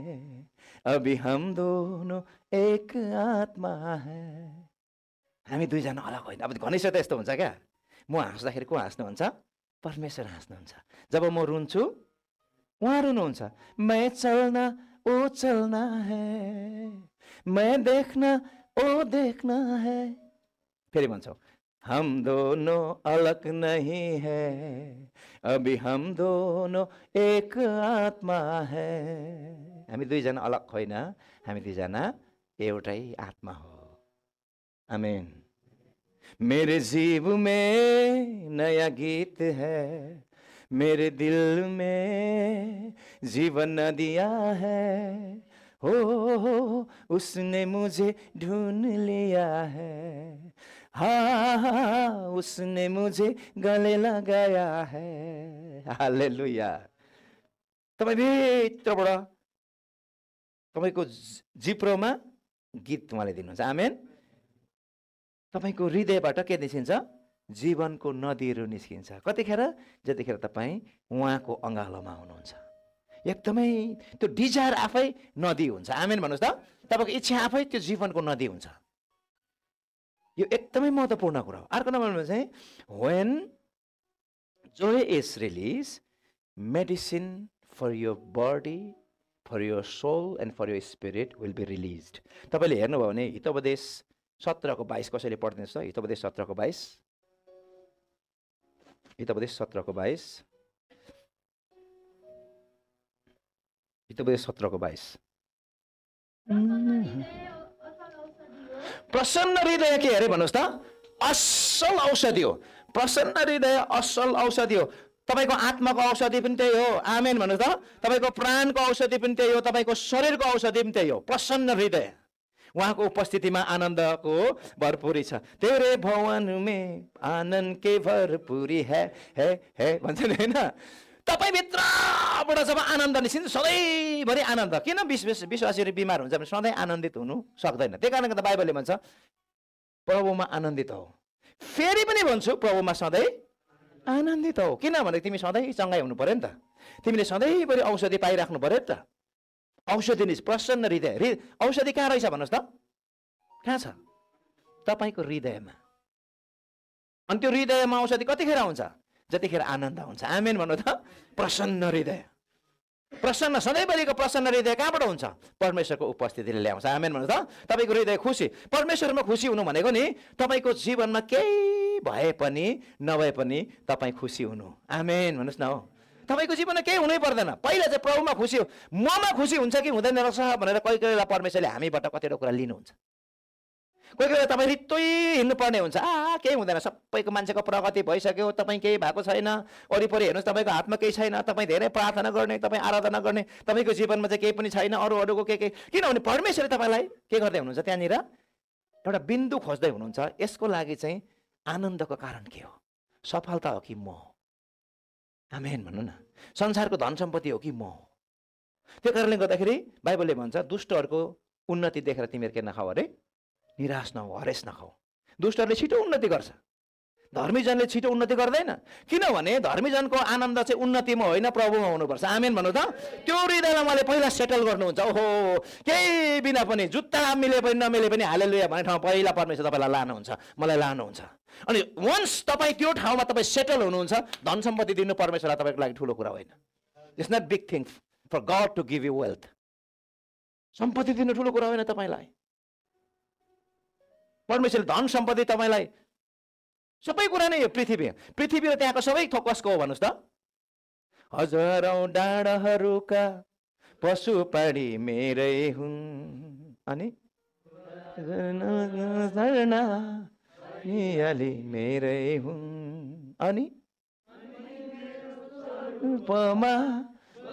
अभी हम दोनों एक आत्मा है। हामी दुईजना अलग होइन। अब घनिष्ठता यस्तो हुन्छ क्या, म हाँस्दाखेरि को हाँस्नुहुन्छ? परमेश्वर हाँस्नुहुन्छ। जब म रुन्छु उहाँ रुनुहुन्छ। मैं चलना ओ चलना है, मैं देखना ओ देखना है। फेरि भन्छौ, हम दोनों अलग नहीं है, अभी हम दोनों एक आत्मा है। हामी दुईजना अलग होइन, हामी दुईजना एउटै आत्मा हो। आमेन। मेरे जीव में नया गीत है, मेरे दिल में जीवन दिया है। हो उसने मुझे ढूंढ लिया है, हाँ उसने मुझे गले लगाया है। हालेलुया। तपाईँ भित्रबाट तपाईँको जिब्रोमा गीत उहाँले दिनुहुन्छ। आमेन। तपाईँको हृदयबाट के निस्किन्छ? जीवनको नदीहरू निस्किन्छ। कतिखेर? जतिखेर तपाईँ उहाँको अँगालोमा हुनुहुन्छ। एकदमै त्यो डिजायर आफै नदी हुन्छ। आमेन भन्नुहोस् त। तपाईँको इच्छा आफै त्यो जीवनको नदी हुन्छ। यो एकदमै महत्त्वपूर्ण कुरा हो। अर्को नम्बरमा चाहिँ when joy is released, medicine for your body, for your soul and for your spirit will be released. तपाईँले हेर्नुभयो भने हितोपदेश 17 को 22 कसैले पढ्दैछ? हितोपदेश 17 को 22। हितोपदेश 17 को 22। हितोपदेश 17 को 22। प्रसन्न हृदय के अरे भन्नुहोस् त? असल औषधि हो। प्रसन्न हृदय असल औषधि हो। तपाईको आत्माको औषधि पनि त्यही हो। आमेन भन्नुहोस् त। तपाईको प्राणको औषधि पनि त्यही हो। तपाईको शरीरको औषधि पनि त्यही हो। प्रसन्न हृदय। उहाँको उपस्थितिमा आनन्दको भरपुरी छ। तेरे भवन में आनंद के भरपुरी है भन्छ नि हैन? तपाईँभित्रबाट जब आनन्द निस्किन्छ सधैँभरि आनन्द। किन विश्वासीहरू बिमार हुन्छ भने सधैँ आनन्दित हुनु सक्दैन। त्यही कारणले गर्दा बाइबलले भन्छ प्रभुमा आनन्दित हो। फेरि पनि भन्छु प्रभुमा सधैँ आनन्दित हो। किनभने तिमी सधैँ चङ्गाइ हुनु पर्यो नि त। तिमीले सधैँभरि औषधि पाइराख्नु पर्यो नि त। औषधि नि प्रसन्न हृदय। औषधि कहाँ रहेछ भन्नुहोस् त? कहाँ छ? तपाईँको हृदयमा। अनि त्यो हृदयमा औषधि कतिखेर हुन्छ? जतिखेर आनन्द हुन्छ। आमेन भन्नु त। प्रसन्न हृदय, प्रसन्न सधैँभरिको प्रसन्न हृदय कहाँबाट हुन्छ? परमेश्वरको उपस्थितिले ल्याउँछ। आमेन भन्नु त। तपाईँको हृदय खुसी, परमेश्वरमा खुसी हुनु भनेको नि तपाईँको जीवनमा केही भए पनि नभए पनि तपाईँ खुसी हुनु। आमेन भन्नुहोस् न। हो, तपाईँको जीवनमा केही हुनै पर्दैन। पहिला चाहिँ प्रभुमा खुसी हो। ममा खुसी हुन्छ कि हुँदैन रहेछ भनेर कोही कोही बेला परमेश्वरले हामीबाट कतिवटा कुरा लिनुहुन्छ। कोही कोही बेला तपाईँ रित्तै हिँड्नुपर्ने हुन्छ। केही हुँदैन, सबैको मान्छेको प्रगति भइसक्यो, तपाईँ केही भएको छैन, वरिपरि हेर्नुहोस् तपाईँको हातमा केही छैन, तपाईँ धेरै प्रार्थना गर्ने, तपाईँ आराधना गर्ने, तपाईँको जीवनमा चाहिँ केही पनि छैन, अरूको के किनभने परमेश्वरले तपाईँलाई के गर्दै हुनुहुन्छ? त्यहाँनिर एउटा बिन्दु खोज्दै हुनुहुन्छ। यसको लागि चाहिँ आनन्दको कारण के हो? सफलता हो कि म हो? आमेन भन्नु न। संसारको धन सम्पत्ति हो कि म हो? त्यो कारणले गर्दाखेरि बाइबलले भन्छ दुष्टहरूको उन्नति देखेर तिमीहरू के नखाऊ अरे? निराश नहो, हरेस नखाऊ। दुष्टहरूले छिटो उन्नति गर्छ, धर्मीजनले छिटो उन्नति गर्दैन। किनभने धर्मीजनको आनन्द चाहिँ उन्नतिमा होइन, प्रभुमा हुनुपर्छ। आमेन भन्नु त। त्यो हृदयलाई मैले पहिला सेटल गर्नुहुन्छ। ओहो, केही बिना पनि, जुत्ता मिले पनि नमिले पनि हालेलुया भन्ने ठाउँ पहिला परमेश्वर तपाईँलाई लानुहुन्छ, मलाई लानुहुन्छ। अनि वन्स तपाईँ त्यो ठाउँमा तपाईँ सेटल हुनुहुन्छ, धन सम्पत्ति दिनु परमेश्वरलाई तपाईँको लागि ठुलो कुरा होइन। It's not big thing for God to give you wealth. सम्पत्ति दिनु ठुलो कुरा होइन तपाईँलाई। परमेश्वरले धन सम्पत्ति तपाईँलाई सबै कुरा नै यो पृथ्वी र त्यहाँको सबै थोक कसको हो भन्नुहोस् त? हजारौं डाँडाहरूका पशु प्राणी मेरै हुन्, अनि मेरै हुन्, अनि उपमा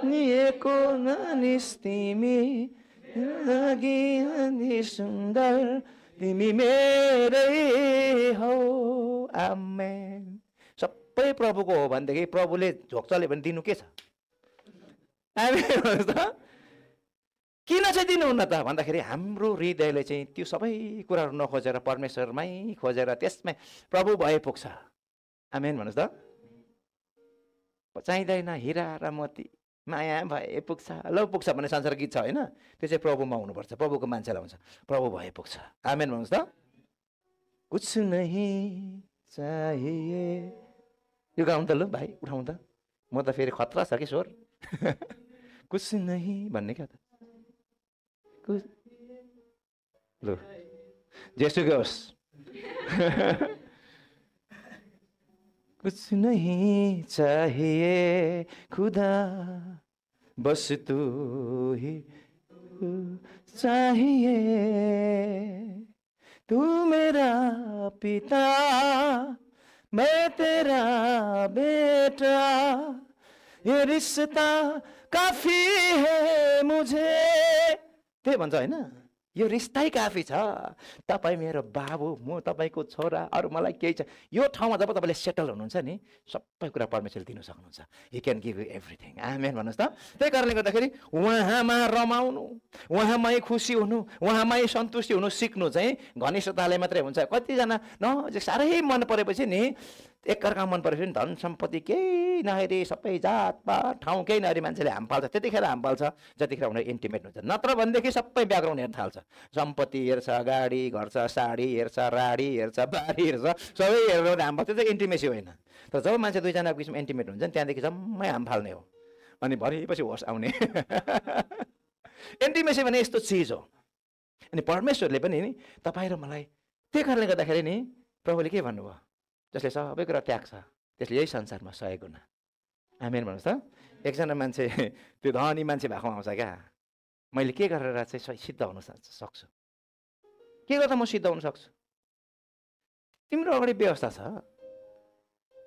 निएको तिमी सुन्दर तिमी मेरै हो। आमेन। सबै प्रभुको हो भनेदेखि प्रभुले झोक्चले पनि दिनु के छ? आमेन भन्नुहोस् त। किन चाहिँ दिनुहुन्न त भन्दाखेरि हाम्रो हृदयले चाहिँ त्यो सबै कुराहरू नखोजेर परमेश्वरमै खोजेर त्यसमै प्रभु भए पुग्छ। आमेन भन्नुहोस् त। चाहिँदैन हिरा र मोती, माया भए पुग्छ। ल पुग्छ भन्ने संसार गीत छ होइन? त्यो चाहिँ प्रभुमा हुनुपर्छ, प्रभुको मान्छेलाई हुन्छ, प्रभु भए पुग्छ। आमेन भन्नुहोस् त। कुछ नहीं चाहिए, यो गाउँ त ल भाइ, उठाउँ त। म त फेरि खतरा छ कि स्वर। कुछ नहीं भन्ने क्या त? ल जेसुकै होस्। कुछ नहीं चाहिए खुदा, बस तू ही चाहिए। तू मेरा पिता, मैं तेरा बेटा, ये रिश्ता काफी है मुझे। त्यही भन्छ होइन? यो रिश्तै काफी छ। तपाईँ मेरो बाबु, म तपाईँको छोरा, अरू मलाई केही छ। यो ठाउँमा जब तपाईँले सेटल हुनुहुन्छ नि, सबै कुरा परमेश्वरले दिनु सक्नुहुन्छ। ही क्यान गिभ यु एभ्रिथिङ। आमेन भन्नुहोस् त। त्यही कारणले गर्दाखेरि उहाँमा रमाउनु, उहाँमै खुसी हुनु, उहाँमै सन्तुष्टि हुनु सिक्नु चाहिँ घनिष्ठताले मात्रै हुन्छ। कतिजना साह्रै मन परेपछि नि, एकअर्का मन परेपछि नि धन सम्पत्ति केही नहेरी, सबै जातपात ठाउँ केही नहेरी मान्छेले हाम फाल्छ। त्यतिखेर हाम फाल्छ जतिखेर उनीहरू इन्टिमेट हुन्छ। नत्र भनेदेखि सबै ब्याकग्राउन्ड हेर्न थाल्छ। सम्पत्ति हेर्छ, गाडी घर छ, साडी हेर्छ, राडी हेर्छ, बारी हेर्छ, सबै हेरेर हाम फाल्छ। त्यो चाहिँ इन्टिमेसी होइन। तर जब मान्छे दुईजनाको बिचमा इन्टिमेट हुन्छ नि, त्यहाँदेखि जम्मै हाम फाल्ने हो, अनि भरेपछि होस आउने। इन्टिमेसी भने यस्तो चिज हो। अनि परमेश्वरले पनि नि तपाईँ र मलाई, त्यही कारणले गर्दाखेरि नि प्रभुले के भन्नुभयो? जसले सबै कुरा त्याग्छ त्यसले यही संसारमा 100 गुणा। आमेन भन्नुहोस् त। एकजना मान्छे त्यो धनी मान्छे भएको आउँछ क्या, मैले के गरेर चाहिँ सिद्ध हुन सक्छु, के गर्दा म सिद्ध हुन सक्छु? तिम्रो अगाडि व्यवस्था छ,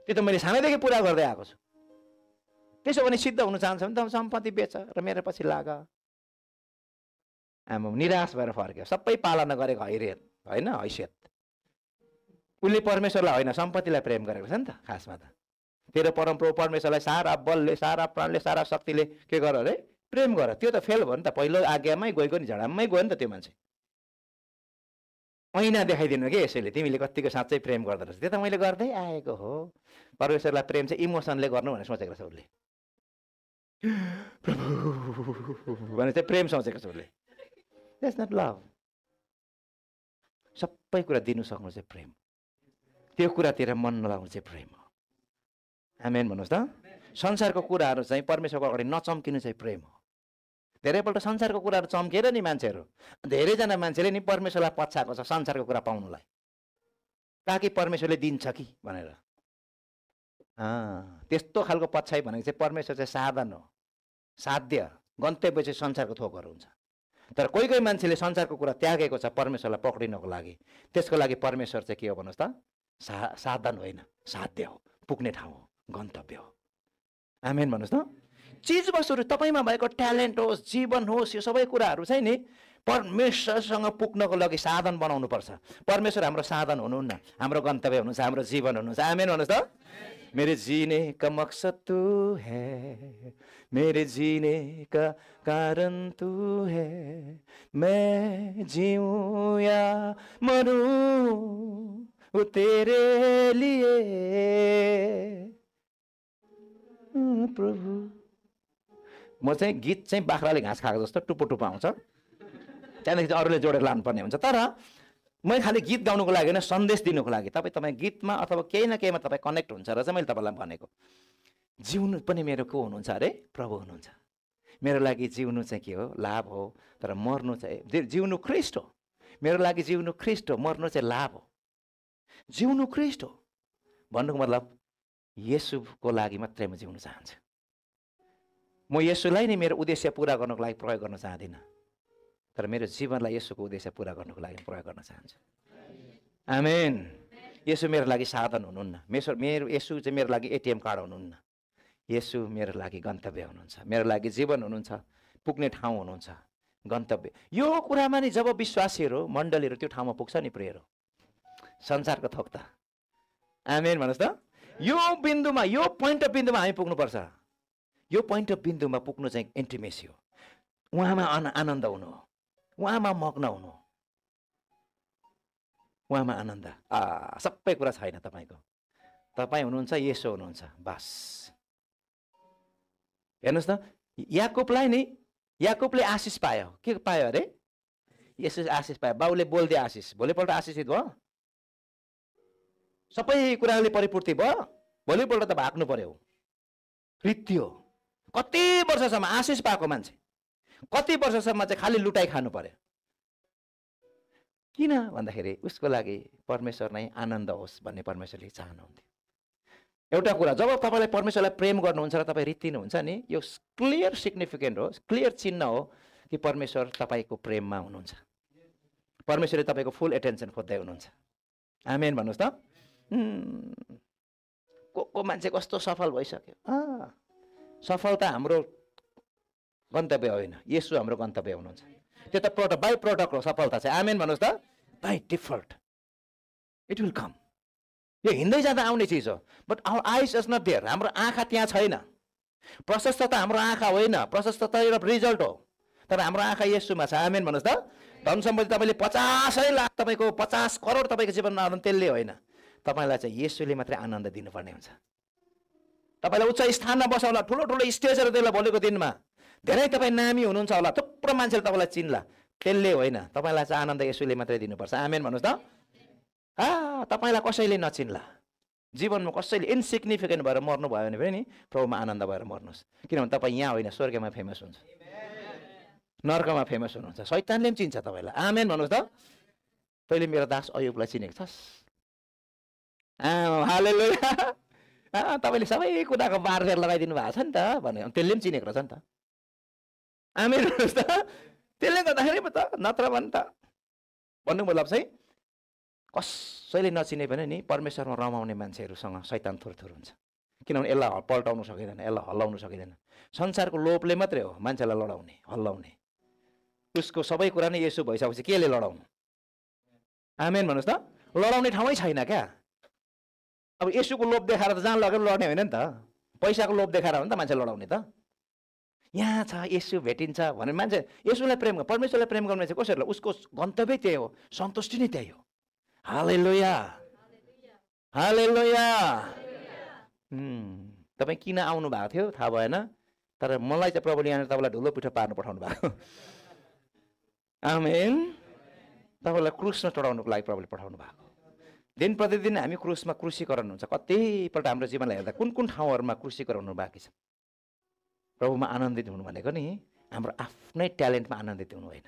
त्यो त मैले सानैदेखि पुरा गर्दै आएको छु। त्यसो भने सिद्ध हुन चाहन्छ भने त सम्पत्ति बेच र मेरो पछि लाग। आमा निराश भएर फर्क्यो। सबै पालना गरेको हैसियत। उसले परमेश्वरलाई होइन सम्पत्तिलाई प्रेम गरेको छ नि त खासमा त। तेरो परमप्रभु परमेश्वरलाई सारा बलले, सारा प्राणले, सारा शक्तिले के गर अरे प्रेम गर। त्यो त फेल भयो नि त, पहिलो आज्ञामै गएको नि, झडाममै गयो नि त त्यो मान्छे। ऐना देखाइदिनु कि यसैले तिमीले कतिको साँच्चै प्रेम गर्दो रहेछ। त्यो त मैले गर्दै आएको हो। परमेश्वरलाई प्रेम चाहिँ इमोसनले गर्नु भनेर सोचेको छ उसले। प्रभु भने चाहिँ प्रेम सोचेको छ उसले। That's not love. सबै कुरा दिनु सक्नु चाहिँ प्रेम, त्यो कुरातिर मन नलाउनु चाहिँ प्रेम हो। आमेन भन्नुहोस् त। संसारको कुराहरू चाहिँ परमेश्वरको अगाडि नचम्किनु चाहिँ प्रेम हो। धेरैपल्ट संसारको कुराहरू चम्केर नि मान्छेहरू, धेरैजना मान्छेले नि परमेश्वरलाई पछ्याएको छ संसारको कुरा पाउनुलाई, ताकि परमेश्वरले दिन्छ कि भनेर। त्यस्तो खालको पछ्याइ भनेको चाहिँ परमेश्वर चाहिँ साधन हो, साध्य, गन्तव्य चाहिँ संसारको थोकहरू हुन्छ। तर कोही कोही मान्छेले संसारको कुरा त्यागेको छ परमेश्वरलाई पक्रिनको लागि। त्यसको लागि परमेश्वर चाहिँ के हो भन्नुहोस् त, साधन होइन, साध्य हो, पुग्ने ठाउँ हो, गन्तव्य हो। आमेन भन्नुहोस् त। चिज वस्तुहरू तपाईँमा भएको ट्यालेन्ट होस्, जीवन होस्, यो सबै कुराहरू चाहिँ नि परमेश्वरसँग पुग्नको लागि साधन बनाउनु पर्छ। परमेश्वर हाम्रो साधन हुनुहुन्न, हाम्रो गन्तव्य हुनुहुन्छ, हाम्रो जीवन हुनुहुन्छ। आमेन भन्नुहोस् त। मेरे जीने का मकसद तू है, मेरे जीने का कारण तू है, मैं जीऊं या मरूं वो तेरे लिए प्रभु। म चाहिँ गीत चाहिँ बाख्राले घाँस खाएको जस्तो टुप्पो टुप्पो आउँछ, त्यहाँदेखि चाहिँ अरूले जोडेर लानुपर्ने हुन्छ। तर मैले खालि गीत गाउनुको लागि होइन, सन्देश दिनुको लागि। तपाईँ गीतमा अथवा केही न केहीमा तपाईँ कनेक्ट हुन्छ र चाहिँ मैले तपाईँलाई भनेको। जिउनु पनि मेरो को हुनुहुन्छ अरे, प्रभु हुनुहुन्छ। मेरो लागि जिउनु चाहिँ के हो, लाभ हो। तर मर्नु चाहिँ, जिउनु ख्रिस्ट हो। मेरो लागि जिउनु ख्रिस्ट हो, मर्नु चाहिँ लाभ हो। जिउनु ख्रिस्ट हो भन्नुको मतलब येशूको लागि मात्रै म जिउन चाहन्छु। म येशूलाई नै मेरो उद्देश्य पुरा गर्नको लागि प्रयोग गर्न चाहदिनँ, तर मेरो जीवनलाई येशूको उद्देश्य पुरा गर्नको लागि प्रयोग गर्न चाहन्छु। आमेन। येशू मेरो लागि साधन हुनुहुन्न, मेरो येशू चाहिँ मेरो लागि एटिएम कार्ड हुनुहुन्न। येशू मेरो लागि गन्तव्य हुनुहुन्छ, मेरो लागि जीवन हुनुहुन्छ, पुग्ने ठाउँ हुनुहुन्छ, गन्तव्य। यो कुरामा नि जब विश्वासीहरू, मण्डलीहरू त्यो ठाउँमा पुग्छ नि प्रियहरू, संसारको थोक त। आमेन भन्नुहोस् त। यो बिन्दुमा, यो पोइन्ट अफ बिन्दुमा हामी पुग्नुपर्छ। यो पोइन्ट अफ बिन्दुमा पुग्नु चाहिँ इन्टिमेसी हो, उहाँमा आनन्द हुनु हो, उहाँमा मग्न हुनु, उहाँमा आनन्द। सबै कुरा छैन तपाईँको, तपाईँ हुनुहुन्छ, येशू हुनुहुन्छ, बस। हेर्नुहोस् त, याकुबले आशिष पायो। के पायो अरे? येशू आशिष पायो। बाउले बोलिदिए आशिष, भोलिपल्ट आशिषित भयो, सबै कुराले परिपूर्ति भयो। भोलिपल्ट त भाग्नु पर्यो, रित्यो। कति वर्षसम्म आशिष पाएको मान्छे कति वर्षसम्म चाहिँ खालि लुटाइ खानु पर्यो। किन भन्दाखेरि उसको लागि परमेश्वर नै आनन्द होस् भन्ने परमेश्वरले चाहनुहुन्थ्यो। एउटा कुरा, जब तपाईँलाई परमेश्वरलाई प्रेम गर्नुहुन्छ र तपाईँ रित्तिनुहुन्छ नि, यो क्लियर सिग्निफिकेन्ट हो, क्लियर चिन्ह हो कि परमेश्वर तपाईँको प्रेममा हुनुहुन्छ। परमेश्वरले तपाईँको फुल एटेन्सन खोज्दै हुनुहुन्छ। आमेन भन्नुहोस् त। को मान्छे कस्तो सफल भइसक्यो। सफलता हाम्रो गन्तव्य होइन, येशू हाम्रो गन्तव्य हुनुहुन्छ। त्यो त प्रोडक्ट, बाई प्रोडक्ट हो सफलता चाहिँ। आमेन भन्नुहोस् त। बाई डिफल्ट इट विल कम। यो हिँड्दै जाँदा आउने चिज हो, बट आवर आइज इज नट देयर। हाम्रो आँखा त्यहाँ छैन। प्रशस्तता हाम्रो आँखा होइन, प्रशस्तता एउटा रिजल्ट हो, तर हाम्रो आँखा येशूमा छ। आमेन भन्नुहोस् त। धन सम्पत्ति तपाईँले 50 लाख, तपाईँको 50 करोड तपाईँको जीवनमा आउनु, त्यसले होइन। तपाईँलाई चाहिँ येशूले मात्रै आनन्द दिनुपर्ने हुन्छ। तपाईँलाई उच्च स्थानमा बसाउला, ठुलो ठुलो स्टेजहरू त्यसलाई भोलिको दिनमा, धेरै तपाईँ नामी हुनुहुन्छ होला, थुप्रो मान्छेले तपाईँलाई चिन्ला, त्यसले होइन। तपाईँलाई चाहिँ आनन्द येशूले मात्रै दिनुपर्छ। आमेन भन्नुहोस् त। तपाईँलाई कसैले नचिन्ला, जीवनमा कसैले इन्सिग्निफिकेन्ट भएर मर्नुभयो भने पनि प्रभुमा आनन्द भएर मर्नुहोस्। किनभने तपाईँ यहाँ होइन, स्वर्गमा फेमस हुन्छ, नर्कमा फेमस हुनुहुन्छ। शैतानले पनि चिन्छ तपाईँलाई। आमेन भन्नुहोस् त। तैँले मेरो दास अयुबलाई चिनेको छस्। हालेलुया। तपाईँले सबै कुराको बारबेर लगाइदिनु भएको छ नि त भने त्यसले पनि चिनेको रहेछ नि त। आमेन भन्नुहोस् त। त्यसले गर्दाखेरि पो त, नत्र भने त। भन्नु मतलब चाहिँ कसैले नचिने भने नि परमेश्वरमा रमाउने मान्छेहरूसँग शैतान थुरथुर हुन्छ। किनभने यसलाई पल्टाउनु सकिँदैन, यसलाई हल्लाउनु सकिँदैन। संसारको लोभले मात्रै हो मान्छेलाई लडाउने, हल्लाउने। उसको सबै कुरा नै येशू भइसकेपछि केले लडाउनु? आमेन भन्नुहोस् त। लडाउने ठाउँै छैन क्या। अब येशूको लोभ देखाएर त जहाँ लगेर लड्ने होइन नि त, पैसाको लोभ देखाएर हो नि त मान्छे लडाउने त। यहाँ छ येशू भेटिन्छ भने मान्छे येशूलाई प्रेम गर्छ, परमेश्वरलाई प्रेम गर्ने चाहिँ कसरी, उसको गन्तव्य त्यही हो, सन्तुष्टि नै त्यही हो। हालेलुया, हालेलुया। तपाईँ किन आउनु भएको थियो थाहा भएन, तर मलाई चाहिँ प्रभुले यहाँनिर तपाईँलाई ढुलो पिठो पार्नु पठाउनु भएको। आमेन। तपाईँलाई क्रुसमा चढाउनुको लागि प्रभुले पठाउनु भएको। दिन प्रतिदिन हामी क्रुसमा क्रुसीकरण हुन्छ। कतिपल्ट हाम्रो जीवनलाई हेर्दा कुन कुन ठाउँहरूमा क्रुसीकरण हुनु बाँकी छ। प्रभुमा आनन्दित हुनु भनेको नि हाम्रो आफ्नै ट्यालेन्टमा आनन्दित हुनु होइन,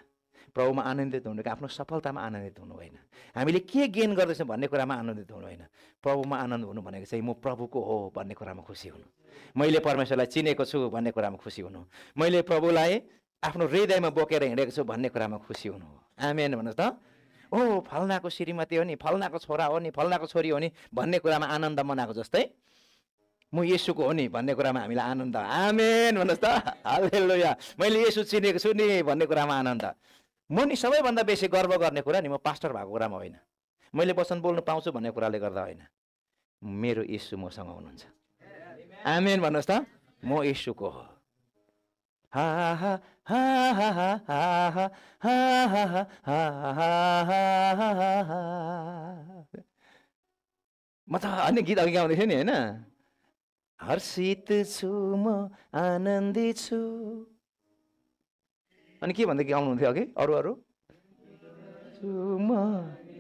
प्रभुमा आनन्दित हुनु कि आफ्नो सफलतामा आनन्दित हुनु होइन, हामीले के गेन गर्दैछौँ भन्ने कुरामा आनन्दित हुनु होइन। प्रभुमा आनन्द हुनु भनेको चाहिँ म प्रभुको हो भन्ने कुरामा खुसी हुनु, मैले परमेश्वरलाई चिनेको छु भन्ने कुरामा खुसी हुनु, मैले प्रभुलाई आफ्नो हृदयमा बोकेर हिँडेको छु भन्ने कुरामा खुसी हुनु हो। आमेन भन्नुहोस् त। ओ फल्नाको श्रीमती हो नि, फल्नाको छोरा हो नि, फल्नाको छोरी हो नि भन्ने कुरामा आनन्द मनाएको जस्तै म येशूको हो नि भन्ने कुरामा हामीलाई आनन्द। आमेन भन्नुहोस् त। हालेलुया। मैले येशू चिनेको छु नि भन्ने कुरामा आनन्द। म नि सबैभन्दा बेसी गर्व गर्ने कुरा नि म पास्टर भएको कुरामा होइन, मैले वचन बोल्नु पाउँछु भन्ने कुराले गर्दा होइन, मेरो येशू मसँग हुनुहुन्छ। आमेन भन्नुहोस् त। म येशूको हो। हा हा हा हा हा हा हा हा। म त अन्य गीत अघि गाउँदै थिएँ नि होइन। हर्षित छु म, आनन्दित छु। अनि के भन्दै गाउनुहुन्थ्यो अघि अरू अरू? म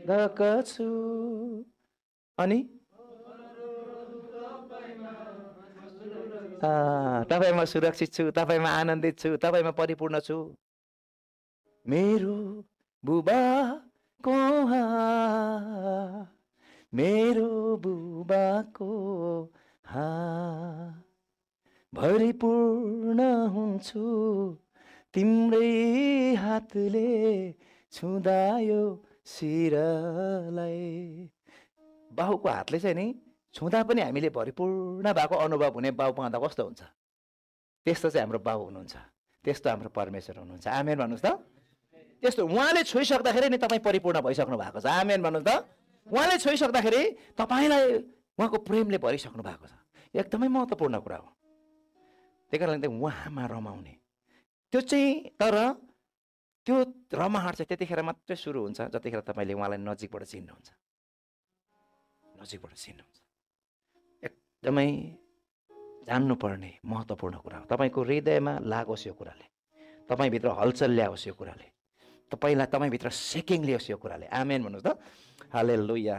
धक छु। अनि तपाईँमा सुरक्षित छु, तपाईँमा आनन्दित छु, तपाईँमा परिपूर्ण छु। मेरो बुबा मेरो बुबाको भरिपूर्ण हुन्छु तिम्रै हातले छुँदा यो शिरलाई। बाउको हातले चाहिँ नि छुँदा पनि हामीले भरिपूर्ण भएको अनुभव हुने बाउ पाउँदा कस्तो हुन्छ? त्यस्तो चाहिँ हाम्रो बाउ हुनुहुन्छ, त्यस्तो हाम्रो परमेश्वर हुनुहुन्छ। आमेन भन्नुहोस् त। त्यस्तो उहाँले छोइसक्दाखेरि नि तपाईँ परिपूर्ण भइसक्नु भएको छ। आमेन भन्नुहोस् त। उहाँले छोइसक्दाखेरि तपाईँलाई उहाँको प्रेमले भरिसक्नु भएको छ। एकदमै महत्त्वपूर्ण कुरा हो। त्यही कारणले चाहिँ उहाँमा रमाउने त्यो चाहिँ, तर त्यो रमाहट चाहिँ त्यतिखेर मात्रै सुरु हुन्छ जतिखेर तपाईँले उहाँलाई नजिकबाट चिन्नुहुन्छ, नजिकबाट चिन्नुहुन्छ। एकदमै जान्नुपर्ने महत्त्वपूर्ण कुरा हो। तपाईँको हृदयमा लागोस् यो कुराले, तपाईँभित्र हलचल ल्याओस् यो कुराले, तपाईँभित्र सेकिङ ल्याओस् यो कुराले। आमेन भन्नुहोस् त। हालेलुया।